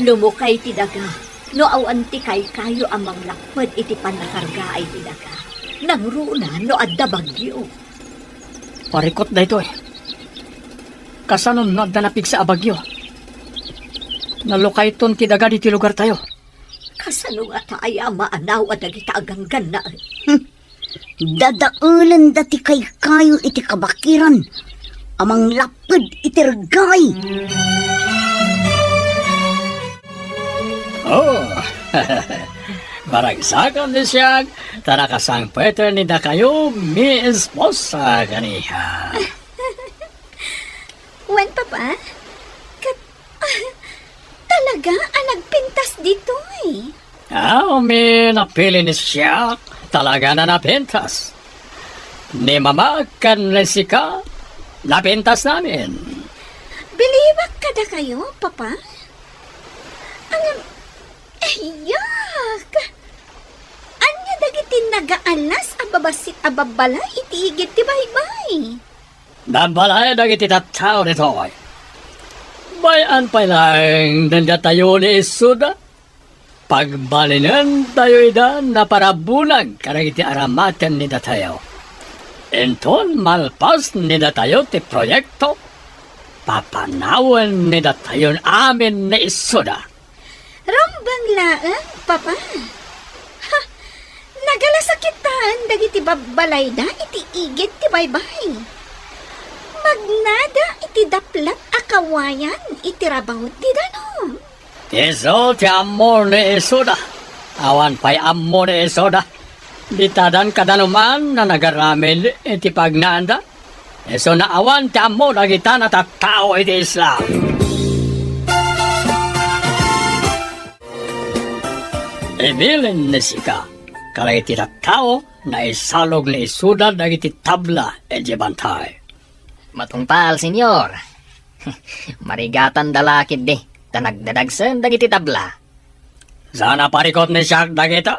Lumukay ti daga no awan ti kaykayo a manglapped iti pannakargaay ti daga. Nangruna no adda bagyo. Parikot daytoy. Kasano no adda napigsa a bagyo? Nalukayton ti daga ditoy lugartayo. Kasano ngata aya a maanaw a dagita a ganggannaet? Hmm. Dadaelenda ti kaykayo iti kabakiran a manglapped iti reggaay. Oh, maragsakan ni siak, ta nakasangpeten ni dakayo, mi esposa kaniha. Wen, Papa? Ket, talaga a nagpintas ditoy? Aw, mi napili ni siak, talaga a napintas. Ni Mama ken ni sika, napintasnamin. Biliwak kadakayo, Papa? Ngem, ayak! Ania dagiti nagaalas a babassit a babbalay iti igid ti baybay? Nagbalay dagiti tattao ditoy. Bay-an pay laeng dendatayo ni Isuda. Pagbalinentayo ida naparabunag kadagiti aramaten ni datayo. Inton malpas ni datayo ti proyekto, papanawen ni datayon amin ni Isuda. Rumbeng laeng, Papa. Ha, nagalasakitaen dagiti babbalayda iti igid ti baybay. Magnada iti daplat a kawayan iti rabaw ti danum. Isu ti ammo ni Isuda. Awan pay ammo ni Isuda. Ditadan kadanuman a nagaramid iti pagnaanda. Isuna awan ti ammo dagita a tattao iti isla. Ibilin ni sika, kadagiti tattao, naisalog ni Isuda dagiti tabla iti bantay. Matungpal, Senyor. Marigatanda la ketdi, ta nagdadagsen dagiti tabla. Saan a parikot ni siak dagita?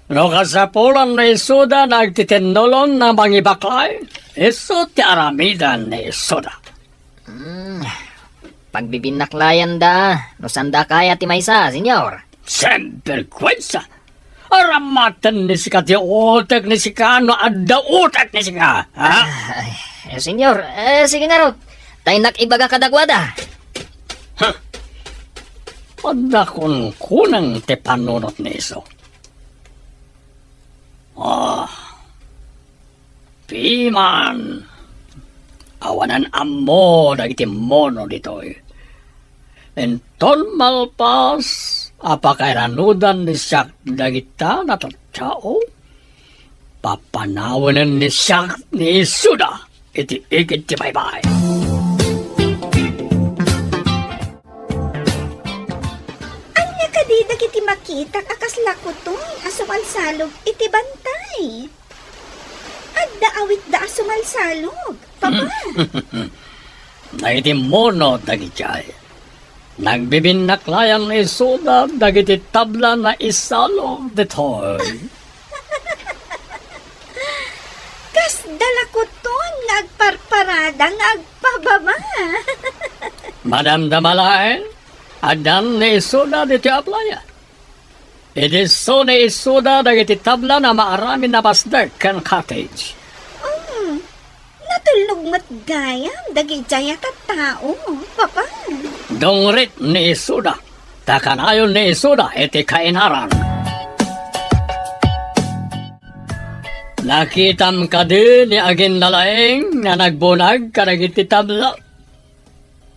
No kasapulan ni Isuda nga agtitinnulon a mangibaklay, isu ti aramiden ni Isuda. Hmm, pagbibinaklayanda, no saanda a kayat ti maysa, Senyor. Sinberguensa! Aramaten ni sika ti utek ni sika no adda utek ni sika, ha? Ay, eh, Senyor, eh, sige ngarud. Ta innak ibaga kadakuada. Huh. Adda kunkuneng ti panunot ni isu. Ah. Piman, awanan ammo dagiti mono ditoy. Inton malpas a pakairanudan ni siak dagita a tattao, papanawenen ni siak ni Isuda iti igid ti baybay. Ania kadi dagiti makitak a kasla kuton a sumalsalog iti bantay? Adda awitda a sumalsalog, Papa. Dagiti mono dagidiay. Nagbibinnaklayan ni Isuda dagiti tabla a naisalog ditoy. Kasda la kuton nga agparparada nga agpababa. Madamdama laeng, addan ni Isuda ditoy a playa. Idi isu ni Isuda dagiti tabla a maaramid a pasdek ken cottage. Hmm, natulnog met gayam dagidiay a tattao, Papa. Dungrit ni Isuda, ta kanayon ni Isuda iti kainaran. Nakitam kadi ni aginlalaing nga nagbunag kadagiti tabla?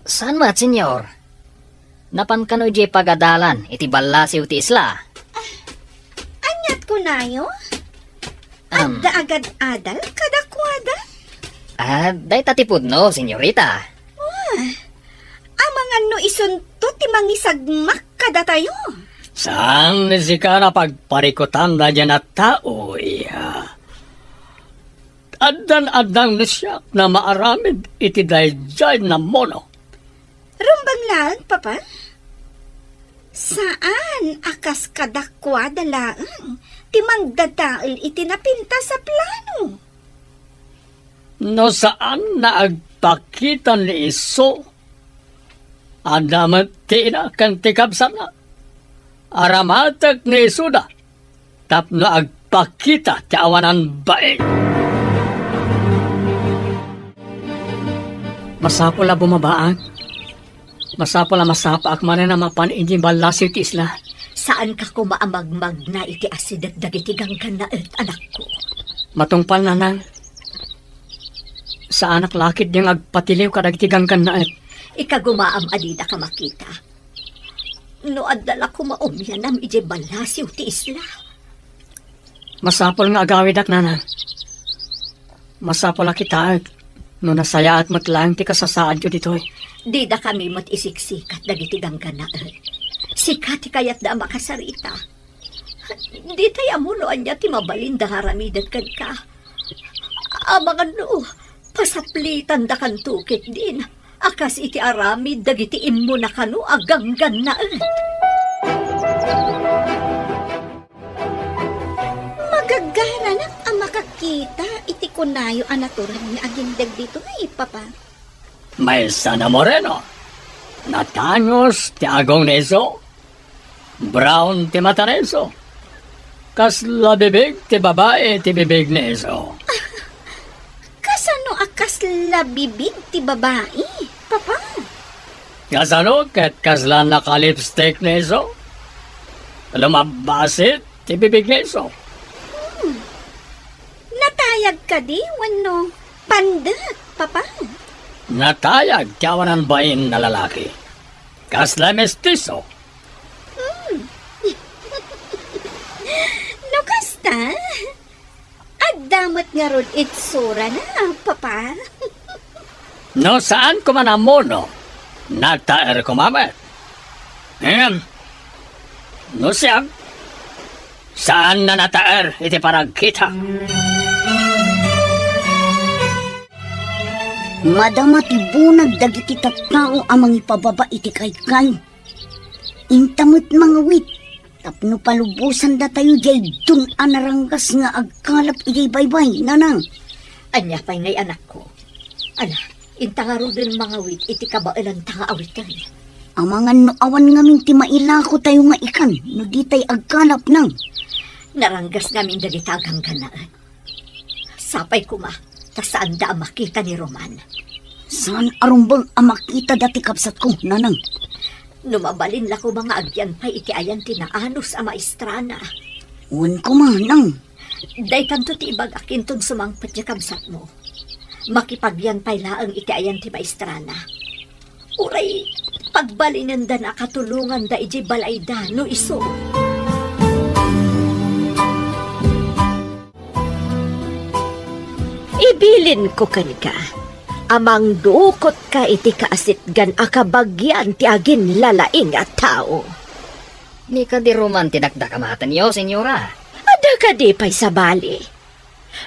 Saan met, Señor. Napan kano idiay pagadalan iti ballasiw ti isla? Aniat kunayo? Am. Adda agad-adal kadakuada? Ah, dayta ti pudno, senyorita. Ah, amangan no isunto ti mangisagmak kadatayo. Saan ni sika napagparikutan daydiay a tao, iya? Addan-addang ni siak nga maaramid iti daydiay a muno. Rumbeng laeng, Papa. Saan a kas kadakuada laeng ti mangdadael iti napintas a plano. No saan nga agpakita ni isu, adda met ti ina ken ti kabsatna. Aramatek ni isuda tapno agpakita ti awanan bain. Masapul a bumabaak. Masapul a masapaak manen a mapan idiay ballasiw ti isla. Saanka koma a magmagna iti asideg dagiti ganggannaet, anakko. Matungpal, nanang. Saanak la ketdi nga agpatiliw kadagiti ganggannaet. Ikagumaam a didaka makita. No adda la koma umianam idiay ballasiw ti isla. Masapul nga agawidak, nanang. Masapul a kitaek no nasayaat met laeng ti kasasaadyo ditoy. Didakami met isiksikat dagiti ganggannaet. Sika ti kayatda a makasarita. Ditay ammo no ania ti mabalinda nga aramiden kenka. Amangan no pasaplitandakanto ketdin a kas iti aramid dagiti immuna kano a ganggannaet. Magagaranak a makakita iti kunayo a natural nga agindeg ditoy, Papa. Maysa a Moreno, natangus ti agong ni isu, brown ti mata ni isu, kasla bibig ti babai ti bibig ni isu. Kasano a kasla bibig ti babai, Papa? Kasano ket kasla nakalipstick ni isu? Lumabbasit ti bibig ni isu. Hmm. Natayag kadi wenno pandek, Papa? Natayag ti awanan bain a lalaki. Kasla mestiso. Hmm. No kasta, adda met ngarud itsurana, Papa. No saan koma a muno, nataer koma met. Ngem, no siak, saan a nataer iti panagkita. Madama ti bunag dagiti tattao a mangipababa iti kaykay. Inta met mangawit tapno palubosan datayo diay dun a naranggas nga agkalap idiay baybay, nanang. Ania pay ngay, anakko? Ala, inta ngaruden mangawit iti kabaelanta nga awiten. Amangan no awan ngamin ti mailako tayo nga ikan no ditay agkalap, nang. Naranggas ngamin dagita a ganggannaet. Sapay koma, ta saanda a makita ni Roman. Saan a rumbeng a makita dati kabsatko, nanang. No mabalin la koma nga agyan pay iti ayan ti naanus a maestrana. Wen koma, nang. Daytanto ti ibagak inton sumangpet ti kabsatmo. Makipagyan pay laeng iti ayan ti maestrana. Uray pagbalinenda a katulonganda idiay balayda no isu. Ibilinko kenka a mangdukotka iti kaasitgan a kabagian ti aginlalaing a tao. Ni kadi Roman ti dakdakamatenyo, senyora? Adda kadi pay sabali?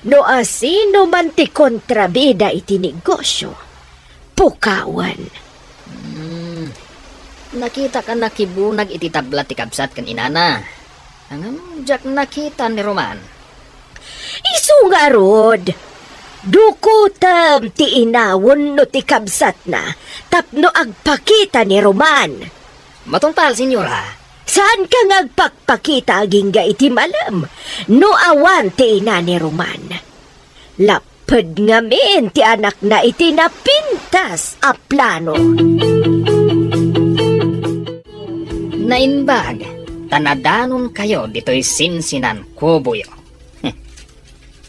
No asino man ti kontrabida iti negosio, pukawan. Hmm. Nakitak a nakibunag iti tabla ti kabsat ken inana. Ngem diak nakita ni Roman. Isu ngarud, dukotem ti ina wenno ti kabsatna tapno agpakita ni Roman. Matungpal, senyora. Saanka nga agpakpakita agingga iti malem no awan ti ina ni Roman. Lapped ngamin ti anakna iti napintas a plano. Naimbag, ta nadanonkayo ditoy sinsinan kuboyo.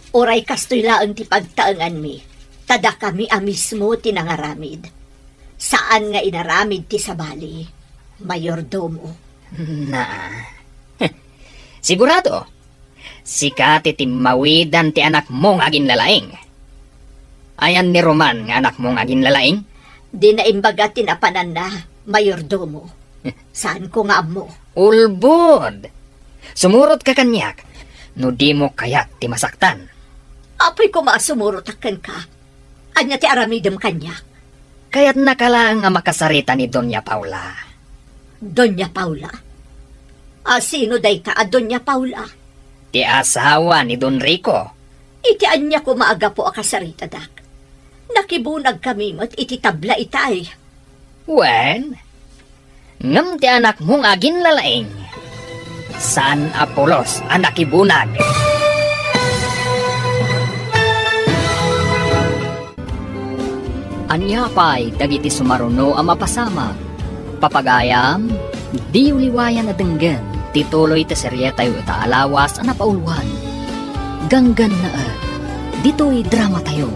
Uray kastoy laeng ti pagtaenganmi, ta dakami a mismo ti nangaramid. Saan nga inaramid ti sabali, mayordomo. Na. Sigurado, sika ti timmawidan ti anakmo nga aginlalaing. Ayan ni Roman nga anakmo nga aginlalaing? Dina imbaga ti napananna, mayordomo. Saanko nga ammo. Ulbod! Sumurotka kaniak no dimo kayat ti masaktan. Apoy koma a sumurotak kenka. Ania ti aramidem kaniak? Kayatnaka laeng a makasarita ni Doña Paula. Doña Paula? A sino dayta a Doña Paula? Ti asawa ni Don Rico. Iti ania koma a gapu a kasaritadak? Nakibunagkami met iti tabla itay. Wen, ngem ti anakmo nga aginlalaing, saan a pulos a nakibunag. Ania pay dagiti sumaruno a mapasamak? Papagayam, diyo liwayan a denggen ti tuloy ti serietayo ita a lawas a napauluan. Ganggannaet, ditoy dramatayo,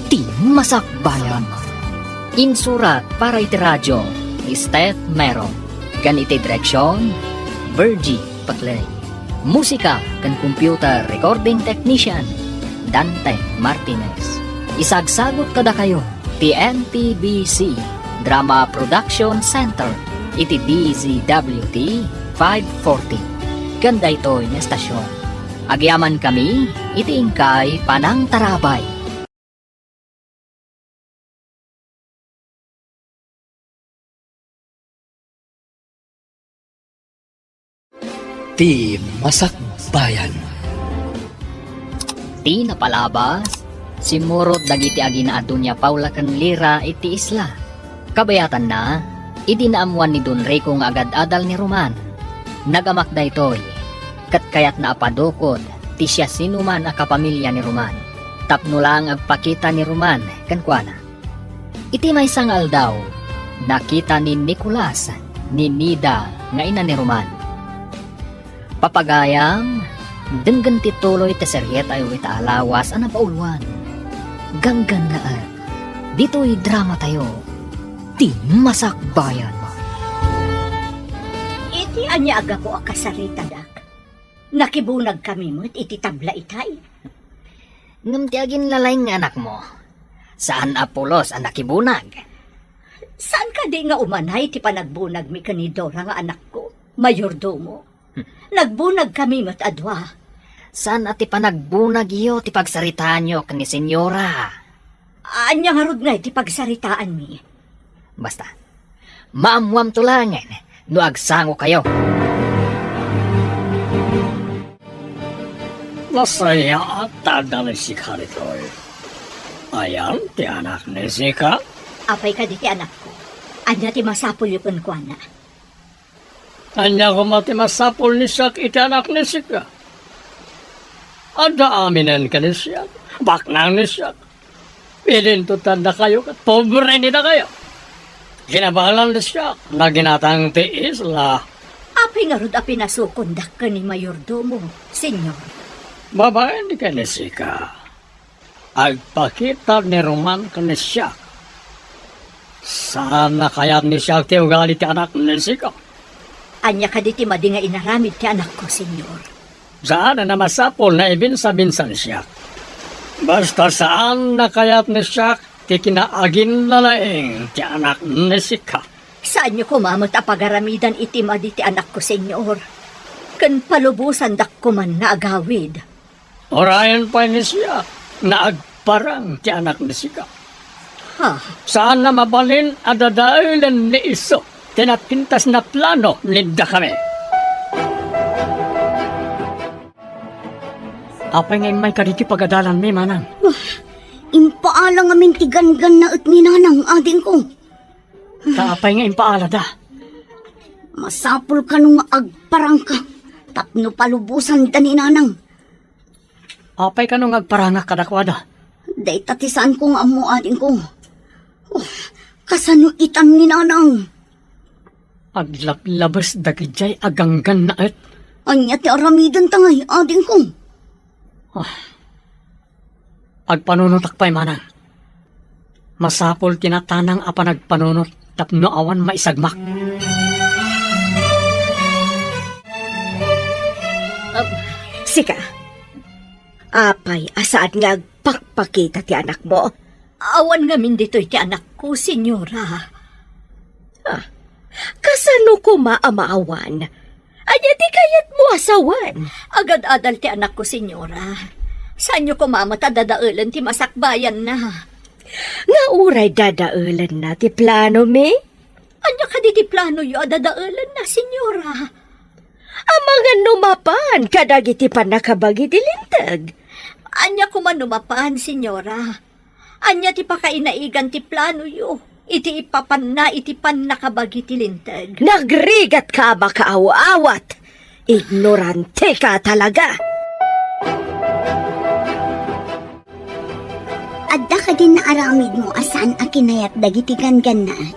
Ti Masakbayan. Insurat para iti radio ni Steph Mero, ken iti direksion, Virgie Paclay. Musika ken computer recording technician, Dante Martinez. Isagsagut kadakayo ti N T B C Drama Production Center iti D Z W T five forty. Ken daytoy nga estasion, agyamankami iti inkay panangtarabay. Ti Masakbayan. Ti napalabas, simmurot dagiti agina a Doña Paula ken Lira iti isla. Kabayatanna, idi naammuan ni Don Rico nga agad-adal ni Roman, nagamak daytoy, ket kayatna a padukod ti siasinoman a kapamilya ni Roman, tapno laeng agpakita ni Roman kenkuana. Iti maysa nga aldaw, nakita ni Nicolas ni Nida nga ina ni Roman. Papagayam, denggen ti tuloy ti serietayo ita a lawas a napauluan. Ganggannaet, ditoy dramatayo, Ti Masakbayan. Iti ania a gapu a kasaritadak? Nakibunagkami met iti tabla itay. Ngem ti aginlalaing nga anakmo, saan a pulos a nakibunag. Saan kadi nga umanay ti panagbunagmi ken ni Dora nga anakko, mayordomo? Nagbunagkami met a dua. Saan a ti panagbunagyo ti pagsaritaanyo ken ni Senyora? Ania ngarud ngay ti pagsaritaanmi? Basta, maammuamto laengen no agsangokayo. Nasayaat ta adda ni Sika ditoy. Ayan ti anak ni Sika. Apay kadi ti anakko? Ania ti masapulyo kenkuana? Ania koma ti masapul ni Siak iti anak ni Sika? Adda aminen ken ni Siak, baknang ni Siak. Pilintutan dakayo ket pobre ni dakayo. Kinabalan ni Siak, naginatang ti isla. Apay ngarud a pinasukondak ken ni mayordomo, Señor? Babaen ken ni Sika. Agpakita ni Roman ken ni Siak. Saan a kayat ni Siak ti ugali ti anak ni Sika. Ania kadi ti madi nga inaramid ti anakko, Señor? Saan a masapul nga ibinsa-binsa ni Siak. Basta saan a kayat ni Siak ti kinaaginlalaing ti anak ni Sika. Saanyo koma met a pagaramidan iti madi ti anakko, Señor. Ken palubosandak koman nga agawid. Urayen pay ni Siak nga agparang ti anak ni Sika. Ha? Saan a mabalin a dadaelen ni Isu ti napintas nga plano ni dakami. Apay nga immay kadagiti pagadalanmi, manang? Ah, impaala ngamin ti ganggannaet ni nanang, adingko. Ta apay nga impaalada? Masapul kano nga agparangka tapno palubosanda ni nanang. Apay kano nga agparangak kadakuada? Dayta ti saanko nga ammo, adingko. Oh, kasano itan ni nanang? Aglablabes dagidiay a ganggannaet. Ania ti aramidenta ngay, adingko? Ah, Agpanunotak pay, manang. Masapul ti natanang a panagpanunot tapno awan maisagmak. Um, sika, apay a saan nga agpakpakita ti anakmo? Awan ngamin ditoy ti anakko, senyora. Ah, kasano koma a maawan? Ania ti kayatmo a sawen? Agad-adal ti anakko, senyora. Saanyo koma met a dadaelen ti masakbayanna. Nga uray dadaelenna ti planomi? Ania kadi ti planoyo a dadaelenna, senyora? Amangan no mapan kadagiti pannakabagi ti linteg. Ania koma no mapan, senyora? Ania ti pakainaigan ti planoyo iti ipapanna iti pannakabagi ti linteg? Nagrigatka a makaaw-awat! Ignorantika talaga! Adda kadi naaramidmo a saan a kinayat dagiti ganggannaet?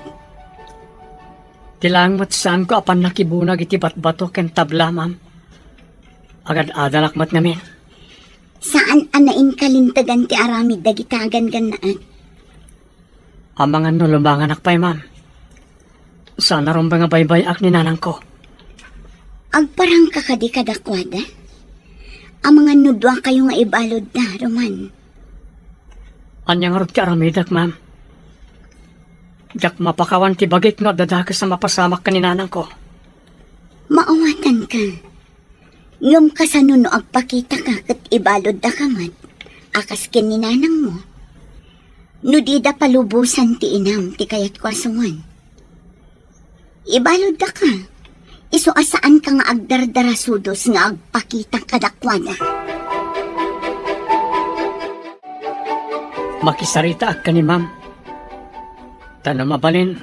Ti laeng met saanko a pannakibunag iti batbato ken tabla, ma'am. Agad-adalak met ngamin. Saan a nainkalintegan ti aramid dagita a ganggannaet? Amangan no lumanganak pay, ma'am. Saan a rumbeng a baybay-ak ni nanangko. Agparangka kadi kadakuada? Amangan no duakayo nga ibaludda, Roman. Ania ngarud ti aramidek, ma'am? Diak mapakawan ti bagik no adda dakes a mapasamak ken ni nanangko. Maawatanka. Ngem kasano no agpakitaka ket ibaluddaka met a kas ken ni nanangmo? No dida palubosan ti inam ti kayatko a sawen. Ibaluddaka, isu a saanka nga agdardarasudos nga agpakita kadakuada. Makisaritaak ken ni ma'am. Ta no mabalin,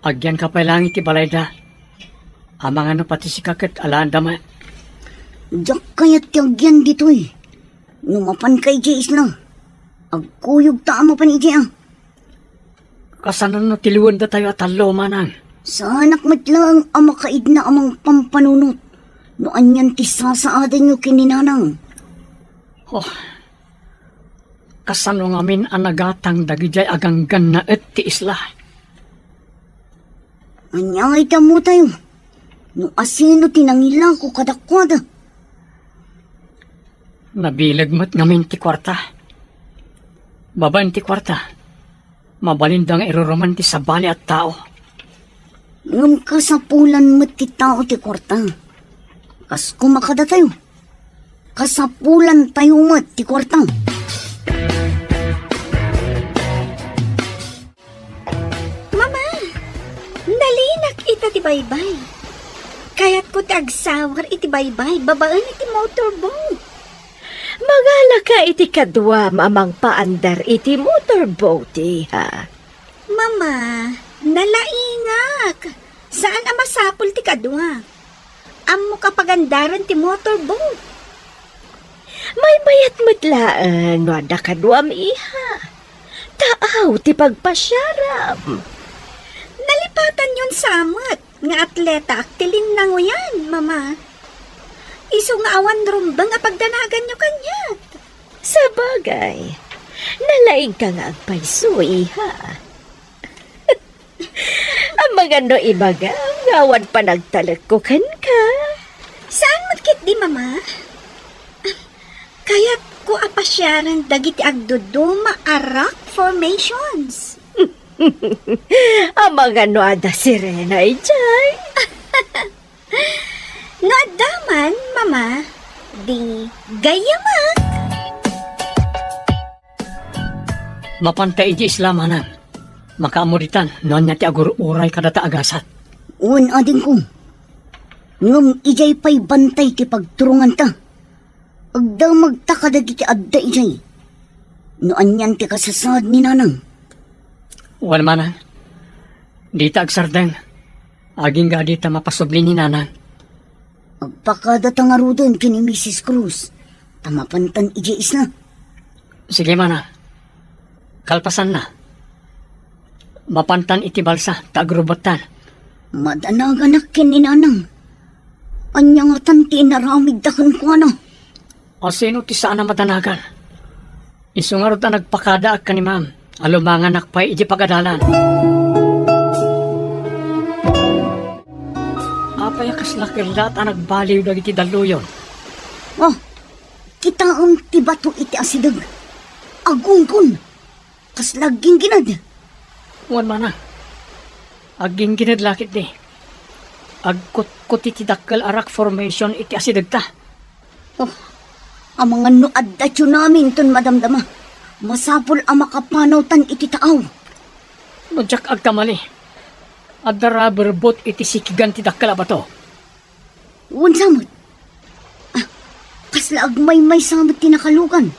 agyanka pay laeng iti balayda. Amangan no pati sika ket alaenda met. Diak kayat ti agyan ditoy. No mapanka idiay isla, agkuyogta a mapan idiay a. Kasano no tiliwendatayo a tallo, manang? Saanak met laeng a makaidna a mangpampanunot no anian ti sasaadanyo ken ni nanang. Oh, kasano ngamin a nagatang dagidiay a ganggannaet ti isla? Ania nga iti ammotayo no asino ti nangilako kadakuada? Nabileg met ngamin ti kuarta. Babaen ti kuarta, mabalinda nga iruruman ti sabali a tao. Ngem kasapulan met ti tao ti kuarta. Kas koma kadatayo, kasapulantayo met ti kuarta. Mama, nalinak ita ti baybay. Kayatko ti agsawar iti baybay babaen iti motorboat. Magalaka iti kaduam a mangpaandar iti motorboat, iha. Mama, nalaingak. Saan a masapul ti kadua. Ammok a pagandaren ti motorboat. Maymayat met laeng no adda kaduam, iha. Taaw ti pagpasiaram. Nalipatanyon sa met nga atletaak ti linnanguyan, Mama. Isu nga awan rumbeng a pagdanaganyo kaniak. Sabagay, nalaingka nga agpayso, iha. Amangan no ibagam nga awan panagtalekko kenka. Saan met ketdi, Mama? Kayatko a pasiaren dagiti agduduma a rock formations. Amangan no adda sirena idiay. No adda man, Mama, di gayyamak. Mapanta idiay isla, manang. Makaammo ditan no ania ti agur-uray kadata a gasat. Wen, adingko. Ngem idiay pay bantay ti pagturonganta. Agdamagta kadagiti adda idiay. No anian ti kasasaad ni nanang. Wen, manang. Dita agsardeng. Agingga dita mapasubli ni nanang. Agpakadata ngaruden ken ni Misis Cruz, ta mapantan idiay isla. Sige, manang. Kalpasanna, mapantan iti balsa ta agrubettan. Madanaganak ken ni nanang. Ania ngatan ti inaramidda kenkuana? Asino ti saan a madanagan? Isu ngarud a nagpakadaak ken ni Ma'am a lumanganak pay iti pagadalan. Apay a kasla kellat a nagbaliw dagiti dalluyon? Oh, kitaem ti bato iti asideg. Agunggon. Kasla agginggined. Wen, Manang. Agginggined la ketdi. Agkutkuti ti dakkel a rock formation iti asidegta. Oh, amangan no adda tsunami inton madamdama. Masapul a makapanawtan iti taaw. No diak agkamali, adda rubber boat iti sikigan ti dakkel a bato. Wen sa met. Ah, kasla agmaymaysa met ti nakalugan.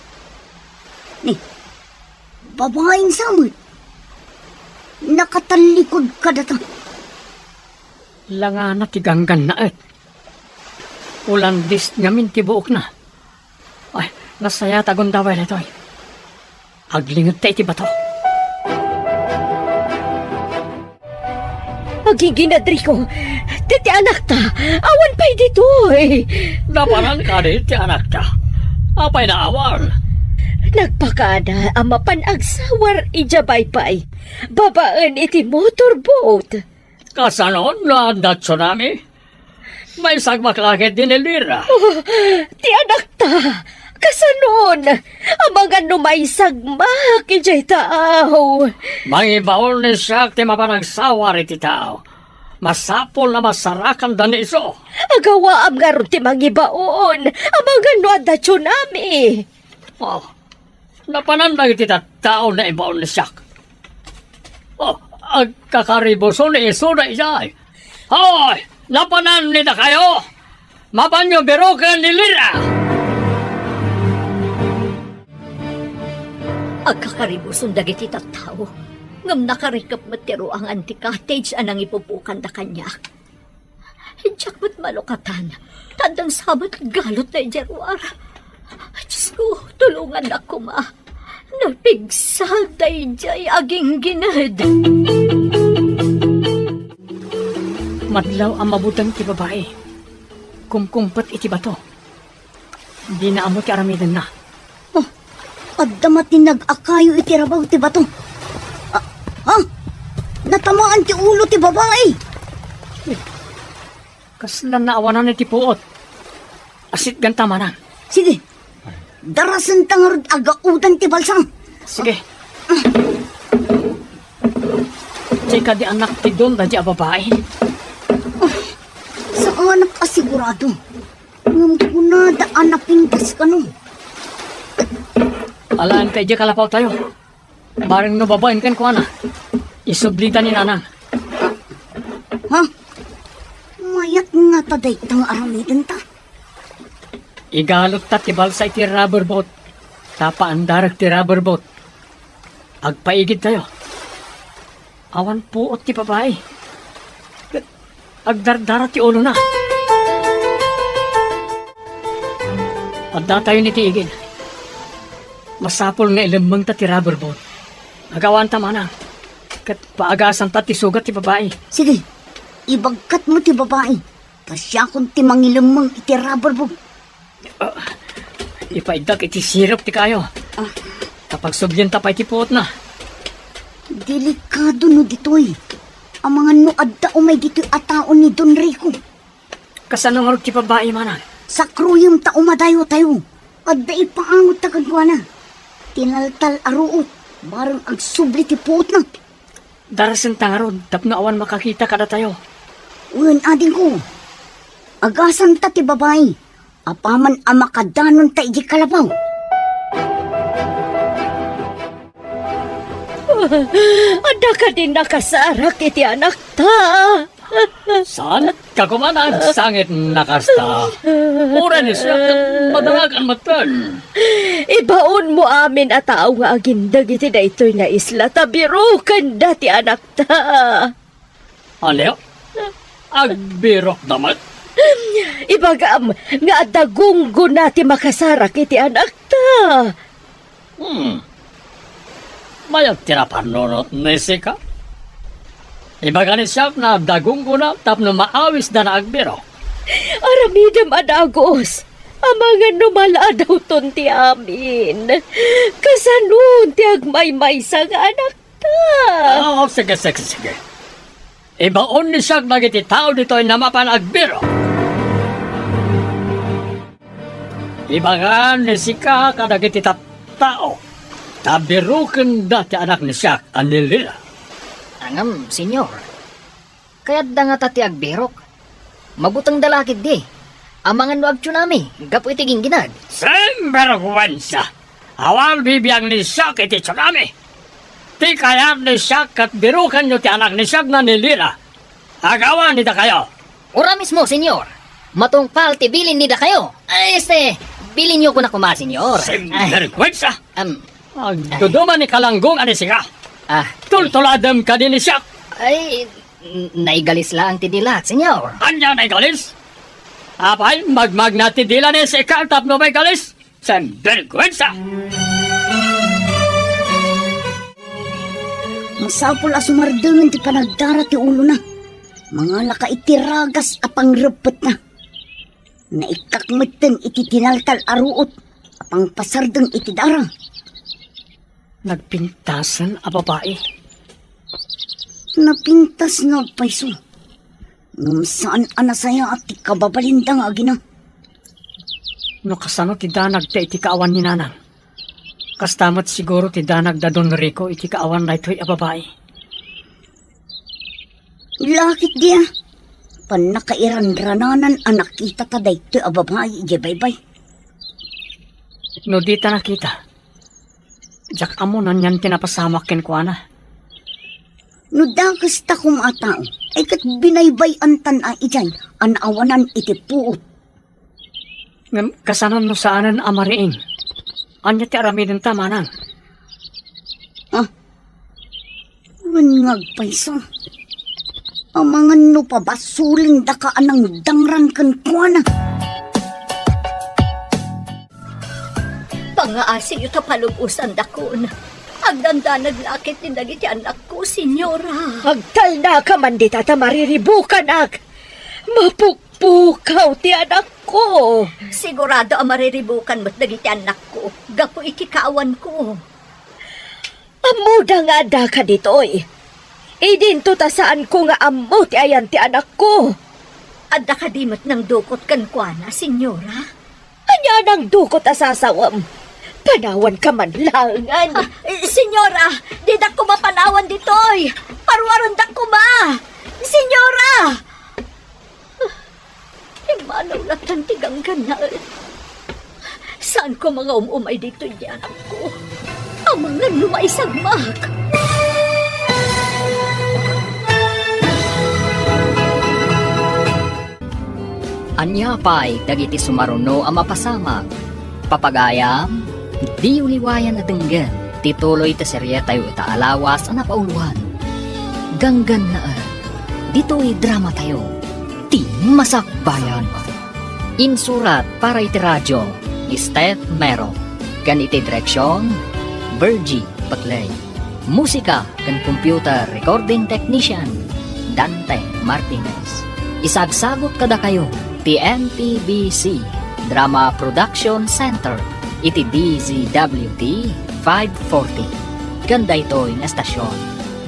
Ni, babaen sa met. Nakatallikod kadata. Langana ti ganggannaet. Ulandis ngamin ti buokna. Ay, nasayaat a gundaway daytoy. Aglingedta iti bato. Agginggined, Rico. Ti, ti anakta, awan pay ditoy. Napanan kadi ti anakta? Apay naawan? Nagpakada a mapan agsawar idiay baybay. Babaen iti motorboat. Kasanon no adda tsunami? Maisagmak la ketdi ni Lira. Oh, ti anakta, kasanon? Amangan no maisagmak idiay taaw. Mangibaon ni siak ti mapan agsawar iti taaw. Masapul a masarakanda ni isu. Agawaam ngarud ti mangibaon. Amangan no adda tsunami. Oh, napanan dagiti tattao naibaon ni siak. Oh, agkakaribuson ni isuda idiay. Hoy, napanan ni dakayo? Mapanyo biroken ni Lira! Agkakaribuson dagiti tattao, ngem nakarikep met ti ruangan ti cottage a nangipupukanda kaniak. Diak met malukatan ta addan sa met galutna idiay ruar. Diosko, tulongannak koma. Napigsa daydiay aginggined. Madlaw a mabuteng ti babai. Kumkumpet iti bato. Dina ammo ti aramidenna. Oh, adda matinag a kayo iti rabaw ti bato. Ah, ah! Natamaan ti ulo ti babai. Kasla naawanan iti puot. Asitganta, Manang. Sige. Darasenta ngarud a gaodan ti balsa. Sige. Ti kadi anak ti don daydi a babai. Saanak a sigurado. Ngem kunada a napintas kano. Alaen ta idiay kalapawtayo. Bareng no babaen kenkuana, isublita ni Nanang. Ha? Mayat ngata dayta nga aramidenta? Igalutta ti balsa iti rubber boat. Ta paandarek ti rubber boat. Agpaigidtayo. Awan puot ti babai. Ket agdardara ti ulona. Addatayon iti igid. Masapul nga ilemmengta ti rubber boat. Agawanta, Manang. Ket paagasanta ti sugat ti babai. Sige, ibagkatmo ti babai. Ta siakon ti mangilemmeng iti rubber boat. Ah, ipaiddak iti sirop ti kayo. Ah. Ta pagsublienta pay ti puotna. Delikado no ditoy. Amangan no adda umay ditoy a tao ni Don Rico. Kasano ngarud ti babai, Manang? Sakruyem ta umadayo tayo. Adda ipaangotta kenkuana. Tinaltal a ruot, bareng agsubli ti puotna. Darasenta ngarud tapno awan makakita kadatayo. Wen, adingko. Agasanta ti babai. Apaman a makadanonta idiay kalapaw. Adda kadi nakasarak iti anakta? Saan ka koma nga agsangit a kasta? Uray ni siak, madalagan metten. Ibaonmo amin a tao nga agindeg iti daytoy nga isla ta birokenda ti anakta. Ania? Agbirokda met? Ibagam nga adda gunggona ti makasarak iti anakta. Hmm. Mayat ti napannunot ni sika? Ibaga ni siak nga adda gunggona tapno maawisda nga agbirok. Aramidem a dagus. Amangan no maladawton ti amin, kasano ti agmaymaysa nga anakta? Oh, sige, sige, sige. Ibaon ni Siak dagiti tao ditoy a mapan agbirok. Ibangan ni sika kadagiti tattao ta birokenda ti anak ni Siak a ni Lira. Ngem, Señor, kayatda ngata ti agbirok. Mabutengda la ketdi. Amangan no agtsunami gapu iti gingginad. Sinbergwensa! Awan bibiang ni Siak iti tsunami. Ti kayat ni Siak ket birokenyo ti anak ni Siak nga ni Lira. Agawan ni dakayo. Ura mismo, Señor. Matungpal ti bilin ni dakayo. Ay, este, bilinyo koma, Señor. Ay. Sinbergwensa! Am, agduduma ni Kalanggong a ni sika. Ah. Tultuladem kadi ni Siak. Ay, n-, naigalis laeng ti dilak, Señor. Ania naigalis? Apay, magmagna ti dila ni sika tapno maigalis? Sinbergwensa! Masapul a sumardengen ti panagdara ti ulona. Mangalaka iti ragas a pangreppetna. Naikkak metten iti tinaltal a ruot a pangpasardeng iti dara. Nagpintasen a babai. Napintas nga agpayso. Ngem saan a nasayaat ti kababalinda nga agina. No kasano ti danagda iti kaawan ni Nanang, kasta met siguro ti danag da Don Rico iti kaawan daytoy a babai. Lakit dia, pannakairanrananan a nakitata daytoy a babai idiay baybay. No dita nakita, diak ammo no anian ti napasamak kenkuana. No dakesta koma a tao, ay ket binaybay-antan a idiay a naawanan iti puot. Ngem kasano no saanen a mariing? Ania ti aramidenta, manang? Ah, wen nga agpayso. Amangan no pabasolendaka a nangdangran kenkuana. Pangaasiyo ta palubosandakon. Agdandanag la ketdi dagiti anakko, Señora. Agtalnaka man dita ta mariribukanak. Mapukpukaw ti anakko. Sigurado a mariribukan met dagiti anakko gapu iti kaawanko. Ammoda nga addaka ditoy. Idinto ta saanko nga ammo ti ayan ti anakko. Adda kadi met nangdukot kenkuana, Señora? Ania a nangdukot a sasawem? Panawanka man laengen. Ah, eh, Señora, didak koma panawan ditoy. Paruarendak koma. Señora! Immanaw latta ti ganggannaet. Saanko nga um-umay ditoy ti anakko. Amangan no maisagmak. Ania pay dagiti sumaruno a mapasamak? Papagayam, diyo liwayan a denggen ti tuloy ti serietayo ita a lawas a napauluan. Ganggannaet, ditoy dramatayo, Ti Masakbayan. Insurat para iti radio ni Steph Mero, ken iti direksion, Virgie Paclay. Musika ken computer recording technician, Dante Martinez. Isagsagut kadakayo ti M P B C Drama Production Center iti D Z W T five forty. Ken daytoy nga estasion,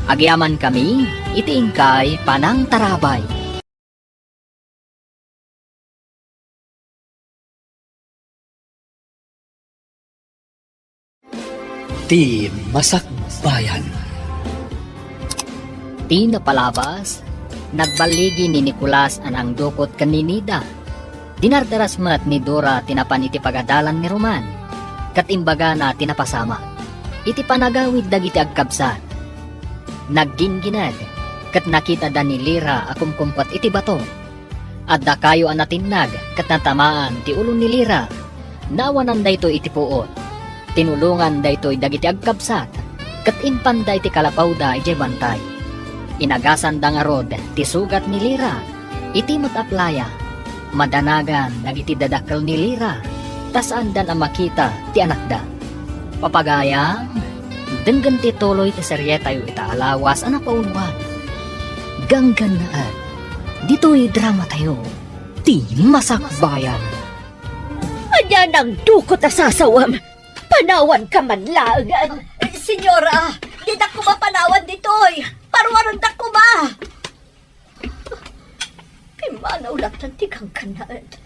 agyamankami iti inkay panangtarabay. Ti Masakbayan. Ti napalabas, nagballigi ni Nicolas a nangdukot ken ni Nida. Dinardaras met ni Dora ti napan iti pagadalan ni Roman, ket imbagana ti napasamak. Iti panagawid dagiti agkabsat, nagginggined, ket nakitada ni Lira a kumkumpuat iti bato. Adda kayo a natinnag ket natamaan ti ulo ni Lira. Naawanan daytoy iti puot. Tinulongan daytoy dagiti agkabsat, ket impanda iti kalapawda idiay bantay. Inagasanda ngarud ti sugat ni Lira. Iti met a playa, madanagan dagiti dadakkel ni Lira, ta saandan a makita ti anakda. Papagayam, denggen ti tuloy ti serietayo ita a lawas a napauluan. Ganggannaet, ditoy dramatayo, Ti Masakbayan. Yan ang dukot a sasawem. Panawanka man laengen. Senyora, dida koma panawan ditoy. Paruarenda koma. Pimmanaw latta ti kankanaet.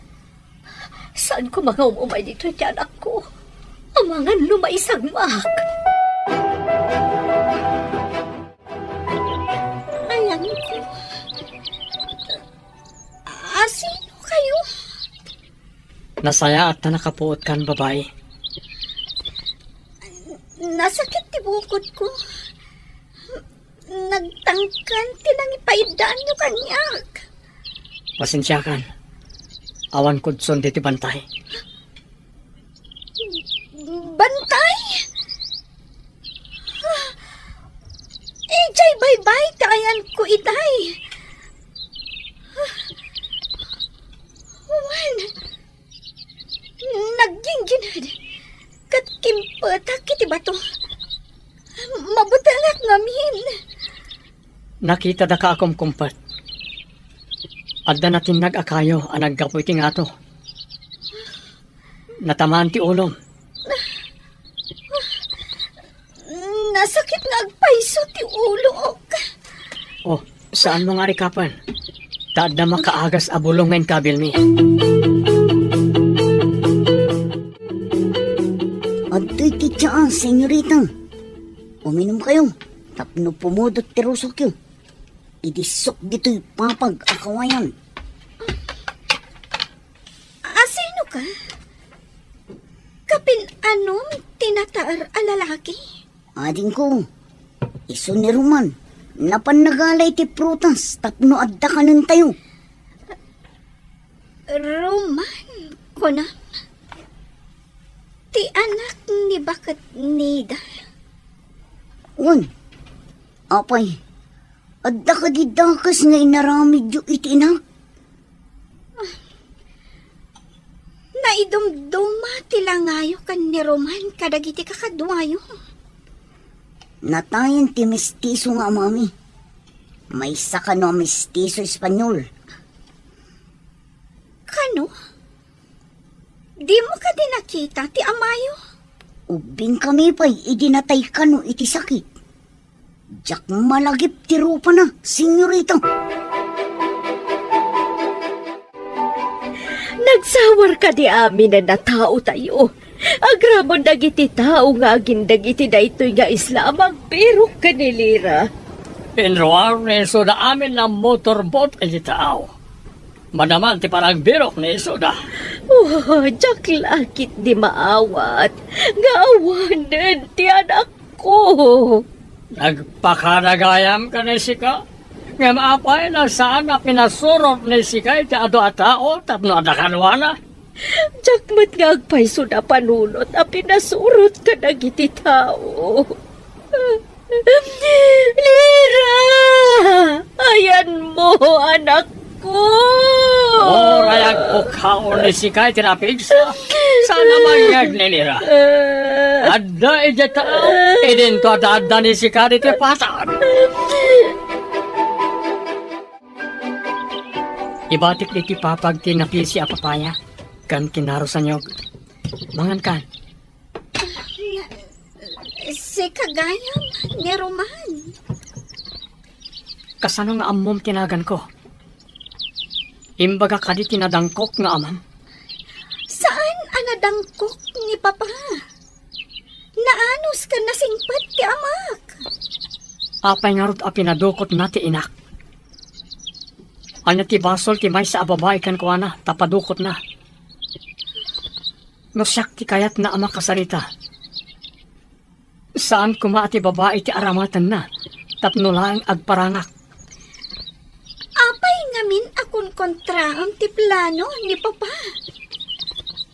Saan koma nga um-umay ditoy ti anakko? Amangan no maisagmak. Ayanko. Asino kayo? Nasayaat ta nakapuotkan, babai. Nasakit ti bukod ko. Nagtangken ti nangipaiddaanyo kaniak. Pasensiakan. Awan kudson diti bantay. Bantay? Idiay baybay ti ayanko itay. Wen, nagginggined ket kimpetak iti bato. Mabutengak ngamin. Nakitada ka a kumkumpet. Adda natinnag a kayo a naggapu iti ngato. Natamaan ti ulom. Nasakit nga agpayso ti ulok. Oh, saanmo nga rikapen? Ta adda makaagas a bulong nga inkabilmi. Adtoy ti tsaa, senyorita. Uminumkayo tapno pumudot ti rusokyo. Idissok ditoy papag a kawayan. Asino ka? Kapin-anom ti nataer a lalaki? Adingko, isu ni Roman, napan nagala iti prutas tapno adda kanentayo. Roman, kunam? Ti anak ni baket Nida? Wen, apay, adda kadi dakes nga inaramidyo iti inak? Naidumduma ti langayo ken ni Roman kadagiti kakaduayo. Natayen ti mestizo nga amami. Maysa kano a mestizo Espanyol. Kano? Dimo kadi nakita ti amayo? Ubbingkami pay idi natay kano iti sakit. Diak malagip ti rupana, senyorita. Nagsawar kadi aminen a taotayo. Agraman dagiti tao nga agindeg iti daytoy nga isla a magbirok ken ni Lira. Inruar ni Isuda amin a motorbot iti tao. Manaman ti panagbirok ni Isuda. Oh, diak la ketdi maawat nga awanen ti anakko. Nagpakadagayam ken ni sika? Ngem apay no saan a pinasurot ni sika iti adu a tao tapno adda kaduana? Diak met nga agpayso a panunot a pinasurot kadagiti tao. Lira! Ayanmo, anakko! Uray agpukkaw ni sika iti napigsa, saan a mangngeg ni Lira. Adda idiay tao, idinto adda ni sika ditoy patag. Ibatik ditoy papag ti napisi a papaya, ken kinaro saniog. Mangankan. Sika gayam ni Roman. Kasano nga ammom ti naganko? Imbaga kadi ti nadangkok nga amam? Saan a nadangkok ni Papa. Naanus ken nasingpet ti amak. Apay ngarud a pinadukotna ti inak? Ania ti basol ti maysa a babai kenkuana ta padukotna? No siak ti kayatna a makasarita, saan koma a ti babai ti aramatenna tapno laeng agparangak. Apay ngamin a kunkontraam ti plano ni Papa?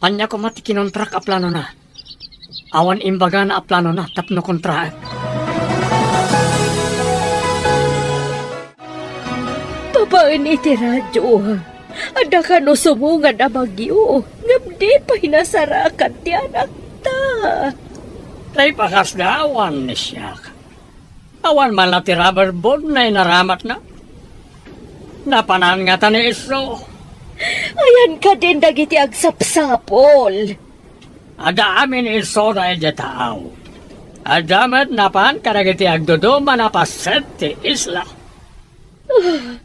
Ania koma ti kinontrak a planona? Awan imbagana a planona tapno kontraek. Babaen iti radio, adda kano sumungan a bagyo, ngem di pay nasarakan ti anakta. Tay pakasda awan ni siak. Awan man la ti rubber board nga inaramatna. Napanan ngata ni Iso. Ayan kadin dagiti agsapsapul. Adda amin isuna idiay taaw. Adda met napan kadagiti agduduma a paset ti isla. Ah,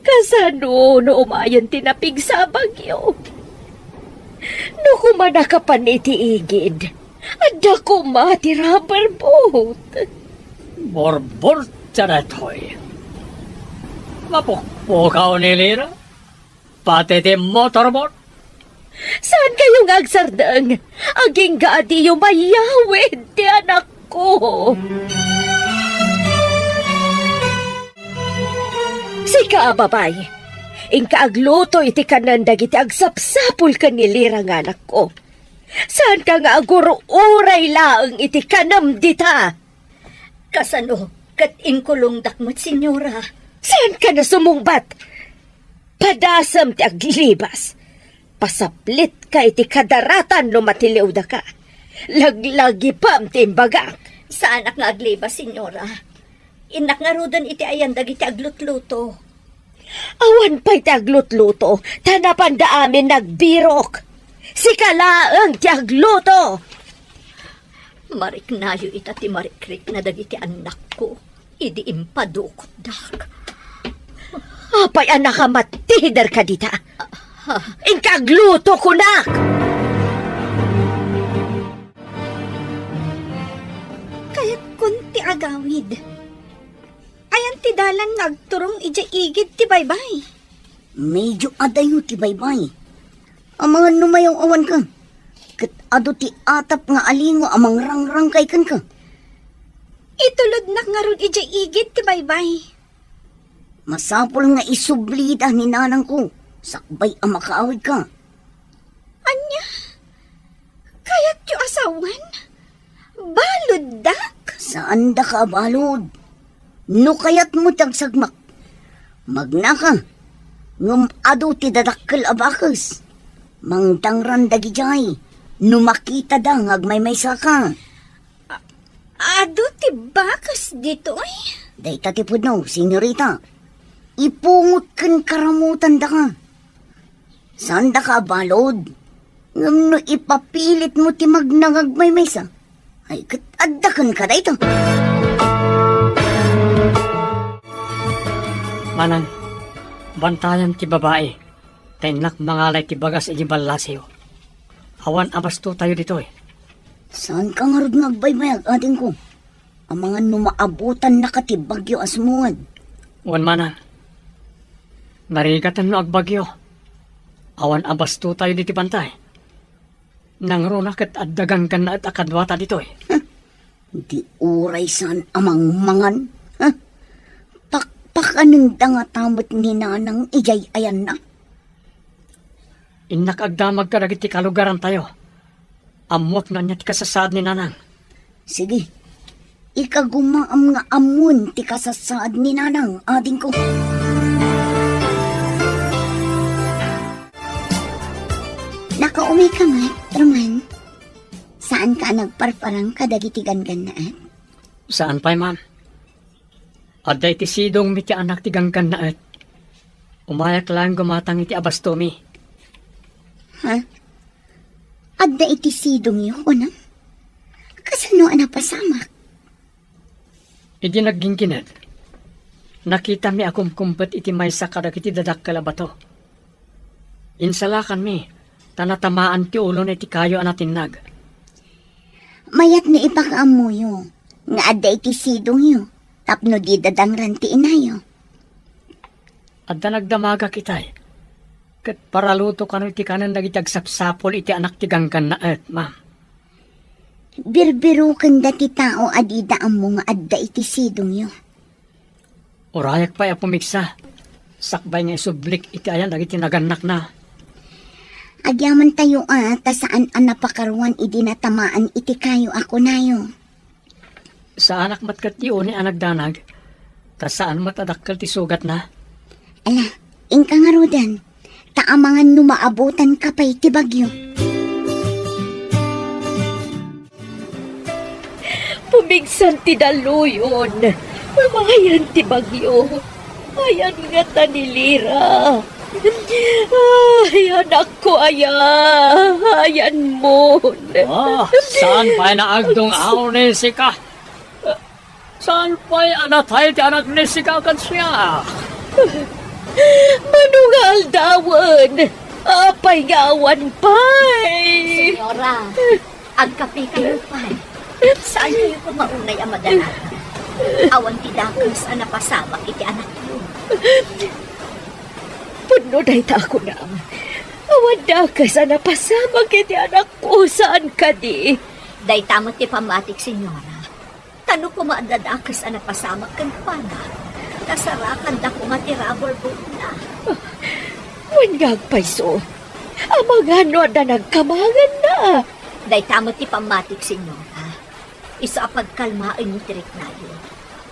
kasano no umayen ti napigsa a bagyo? No kumanakapan iti igid, adda koma ti rubber boat. Burburta daytoy. Mapukpukaw ni Lira. Pati ti motorboat. Saan kayo nga agsardeng? Agingga a diyo mayawid ti anakko. Sika a babay, inka agluto iti kanen dagiti agsapsapul ken ni Lira nga anakko. Saan ka nga agur-uray laeng iti kanem dita? Kasano ket inkulongdak met, Senyora? Saan ka na sumungbat? Padasem ti aglibas. Pasaplitka iti kadaratan no matiliwdaka. Laglagipem ti imbagak. Saanak nga aglibas, Senyora. Innak ngaruden iti ayan dagiti aglutluto. Awan pay ti aglutluto, ta napanda amin nagbirok. Sika laeng ti agluto. Mariknayo ita ti marikrikna dagiti annakko idi impadukotdak. Apay a nakamattider ka dita? Ah. Inka agluto, kunak! Kayatkon ti agawid. Ayan ti dalan nga agturong idiay igid ti baybay? Medyo adayo ti baybay. Amangan no mayaw-awanka. Ket adu ti atap nga alingo a mangrangrangkay kenka. Itulodnak ngarud idiay igid ti baybay. Masapul nga isublida ni nanangko sakbay a makaawidka. Ania? Kayatyo a sawen? Baluddak? Saandaka a balud. No kayatmo ti agsagmak, magnaka, ngem adu ti dadakkel a bakes. Mangdangran dagidiay no makitada nga agmaymaysaka. A-, adu ti bakes ditoy? Dayta ti pudno, senyorita. Ipungot ken karamutandaka. Saandaka a balud, ngem no ipapilitmo ti magnangagmaymaysa, ay ket adda kenka dayta. Manang, bantayan ti babai, ta innak mangalay ti bagas iti ballasiyo. Awan a bastotayo ditoy. Saanka ngarud nga agbaybayag, adingko? Amangan no maabutannaka ti bagyo a sumungad. Wen, manang. Narigaten no agbagyo. Awan a bastotayo diti bantay. Nangruna ket adda ganggannaet a kaduata ditoy. Huh? Di uray saan a mangmangan? Huh? Pakpakanenda ngata met ni nanang idiay ayanna? Innak agdamag kadagiti kalugarantayo. Ammoak no ania ti kasasaad ni nanang. Sige. Ikagumaam nga ammon ti kasasaad ni nanang, adingko. Nakaumay ka met, Roman? Saanka a nagparparang kadagiti ganggannaet? Saan pay, ma'am. Adda iti sidongmi ti anak ti ganggannaet. Umayak laeng gumatang iti abastomi. Ha? Adda iti sidongyo, kunam? Kasano a napasamak? Idi nagginggined, nakitami a kumkumpet iti maysa kadagiti dadakkel a bato. Insalakanmi, ta natamaan ti ulona iti kayo a natinnag. Mayat no ipakaammoyo nga adda iti sidongyo tapno di dadangran ti inayo. Adda nagdamagak itay, ket paraluto kano iti kanen dagiti agsapsapul iti anak ti ganggannaet, ma'am. Birbirokenda ti tao a dida ammo nga adda iti sidongyo. Urayak pay a pumigsa, sakbay nga isublik iti ayan dagiti nagannakna. Agyamantayo a ta saan a napakaruan idi natamaan iti kayo a kunayo. Saanak met ket ti uni a nagdanag, ta saan met a dakkel ti sugatna. Ala, inka ngaruden, ta amangan no maabutanka pay ti bagyo. Pumigsan ti daluyon. Umayen ti bagyo. Ayan ngata ni Lira. Ay, anakko aya, ayanmon. Ah, saan pay naagdung-aw ni sika? Saan pay a natay ti anak ni sika ken siak? Mano nga aldawen? Apay nga awan pay? Senyora, agkapekayo pay. Saankayo koma unay a madalaka? Awan ti dakes a napasamak iti anakyo. Pudno dayta a kunam. Awan dakes a napasamak iti anakko, saan kadi? Dayta met ti pammatik, Senyora. Ta no koma adda dakes a napasamak kenkuana, ta sarakanda koma ti rabulbulna. Wen nga agpayso, amangan no adda nagkamanganna. Dayta met ti pammatik, Senyora. Isu a pagkalmaenyo ti riknayo.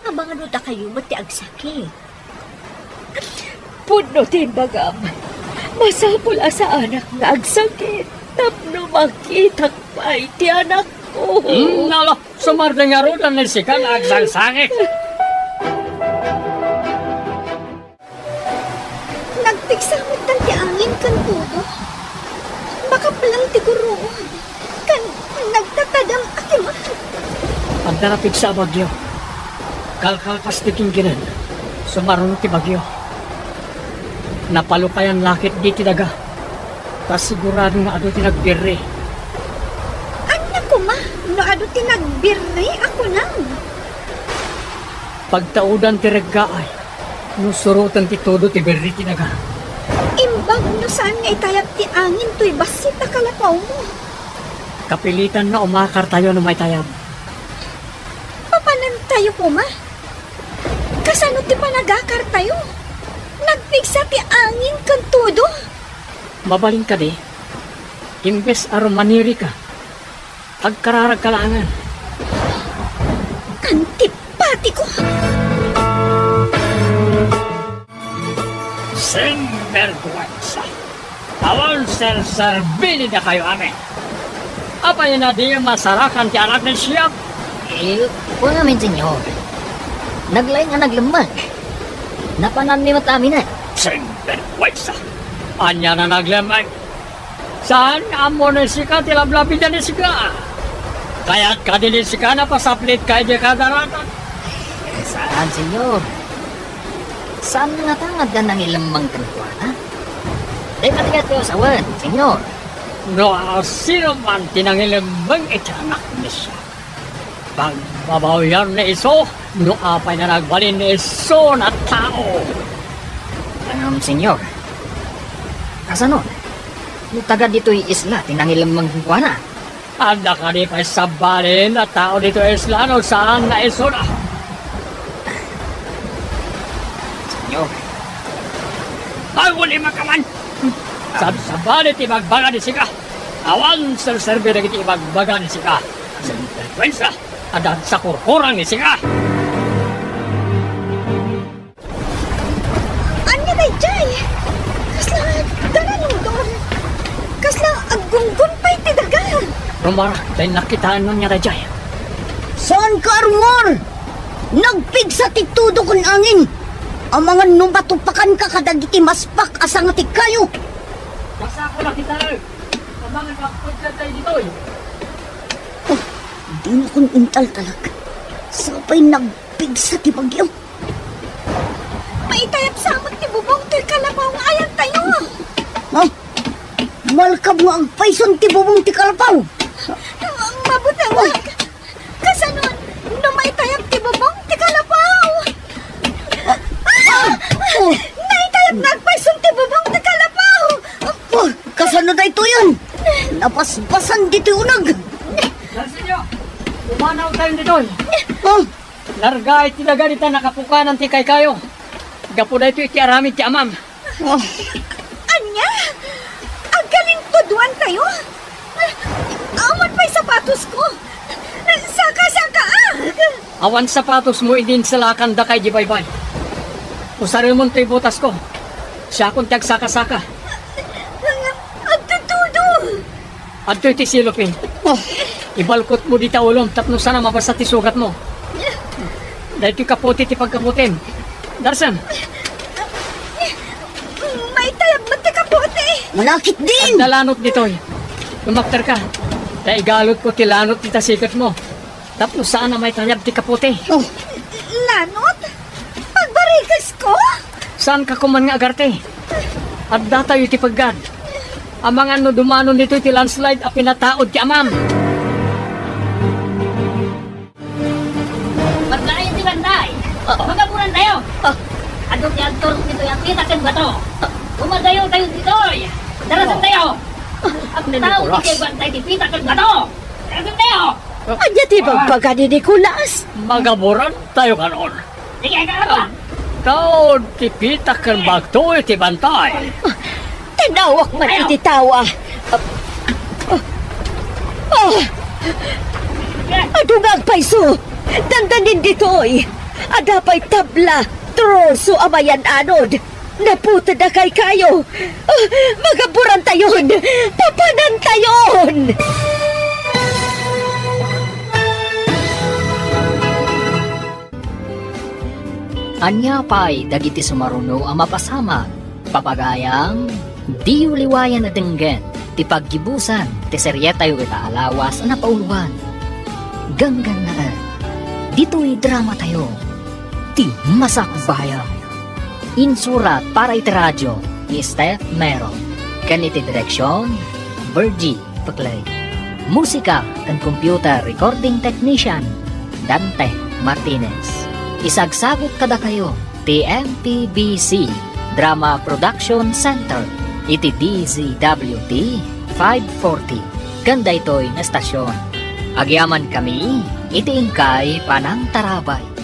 Amangan no dakayo met ti agsakit. Pudno ti imbagam. Masapul a saanak nga agsakit tapno makitak pay ti anakko. Hmm, nala, sumardeng ngaruden ni sika nga agsangsangit. Nagpigsa met ti angin ken todo. Makaplang ti guruod. Ken nagtatadem a kimak. Adda napigsa a bagyo. Kalkalpas ti kinkined, sumaruno ti bagyo. Napalukayan la ketdi ti daga. Ta sigurado nga adu ti nagbirri. Ania koma no adu ti nagbirri a kunam? Pagtaudan ti reggaay no suroten ti todo ti birri ti daga. Imbag no saan nga itayab ti angin toy bassit a kalapawmo. Kapilitan nga umakartayo no maitayab. Papanantayo koma? Kasano ti panagakartayo? Nagpigsa ti angin ken todo. Mabalin kadi, imbes a rumanirika, agkararagka laengen. Antipatiko! Sinbergwensa! Awan serserbini dakayo amin! Apay a diyo masarakan ti anak ni siak? Eh, wen amin, Senyor. Naglaing a naglemmeng. Napananmi met aminen. Sinbergwensa! Ania a naglemmeng? Saan nga ammo ni sika ti lablabida ni sika? Kayat kadi ni sika napasaplitka idiay kadaratan? Saan, Senyor. Saan nga ta nga adda nangilemmeng kenkuana? Dayta ti kayatko a sawen, Senyor. No sino man ti nangilemmeng iti anak ni siak, pagbabawian ni isu no apay nga nagbalin ni isu a tao. Ngem, Senyor, kasano no taga ditoy isla ti nangilemmeng kenkuana? Adda kadi pay sabali a tao ditoy isla no saan nga isuna? Senyor. Aguli makaman! Sab-, sabali ti ibagbaga ni sika. Awan serserbi dagiti ibagbaga ni sika. Sinbergwensa! Adda sakurkurang ni sika. Ania daydiay? Kasla daga, Dodong. Kasla aggunggon pay ti daga. Rumara, dayta nakitaenna ania daydiay. Saan ka, Armor? Nagpigsa ti todo ken angin. Amangan no matupakanka kadagiti maspak a sanga ti kayo. Basta ako nakitaen. Amangan mapudka tayo ditoy. Oh, dinakon intaltalek. Sapay nagpigsa ti bagyo. Maitayab sa met ti bubong toy kalapaw nga ayantayo. Ha? Malkam nga agpayson ti bubong ti kalapaw. Mabutengak. Kasano no maitayab ti bubong ti kalapaw? Ah! Ah! Oh! Naitayab nga agpayson ti bubong ti kalapaw. Oh, kasano daytoyen? Nabasbasan ditoy uneg. Darsenyo, pumanaw tayo ditoy. Oh! Larga iti daga dita nakapukanan ti kaykayo. Gapu daytoy iti aramid ti amam. Oh. Ania? Agkalintuduan tayo? Awan pay sapatosko. Saka-sakaak. Awan sapatosmo idi insalakan daka idi baybay. Usaremon toy botasko. Siakon ti agsaka-saka. Agtutudo. Adtoy ti silopin. Oh. Ibalkotmo dita ulom tapno saan a mabasa ti sugatmo. Daytoy kaputi ti pagkaputim. Darsem. Maitayab Manakit din! Adda lanot ditoy. Lumakter ka. Ta igalot ko ti lanot ita siketmo. Tapno saan a maitayab ti kapote. Oh, lanot? Agbarikas ko? Saan ka kuman nga agarte? Adda tayo ti peggad. Amangan no dumano ditoy ti landslide a pinataod ti amam. Maglain ti bantay. Ah. Magaburan tayo. Ah. Adu ti agturok ditoy a pita ken bato. Ah. Umadayo tayo ditoy. Darasan tayo. Agtaud ti bantay ti pita ken bato. Darasan tayo. Ania ti bagbaga ni Nicolas? Magaburan tayo kanon. Sige, karon. Taud ti pita ken bato iti bantay. Tinawak man iti tao, ah. Ah. Adu nga agpayso. Dandanin ditoy. Adda pay tabla, troso a mayan-anod. Naputed a kaykayo. Ah, magaburan tayon. Papanan tayon. Ania pay dagiti sumaruno a mapasamak? Papagayam, diyo liwayan a denggen ti paggibusan ti serietayo ita a lawas a napauluan. Ganggannaet, ditoy dramatayo, Ti Masakbayan. Insurat para iti radio ni Steph Mero, ken iti direksion, Virgie Peclay. Musika and computer recording technician, Dante Martinez. Isagsagut kadakayo ti M P B C Drama Production Center iti D Z W T five forty ken daytoy nga estasion. Agyamankami iti inkay panangtarabay.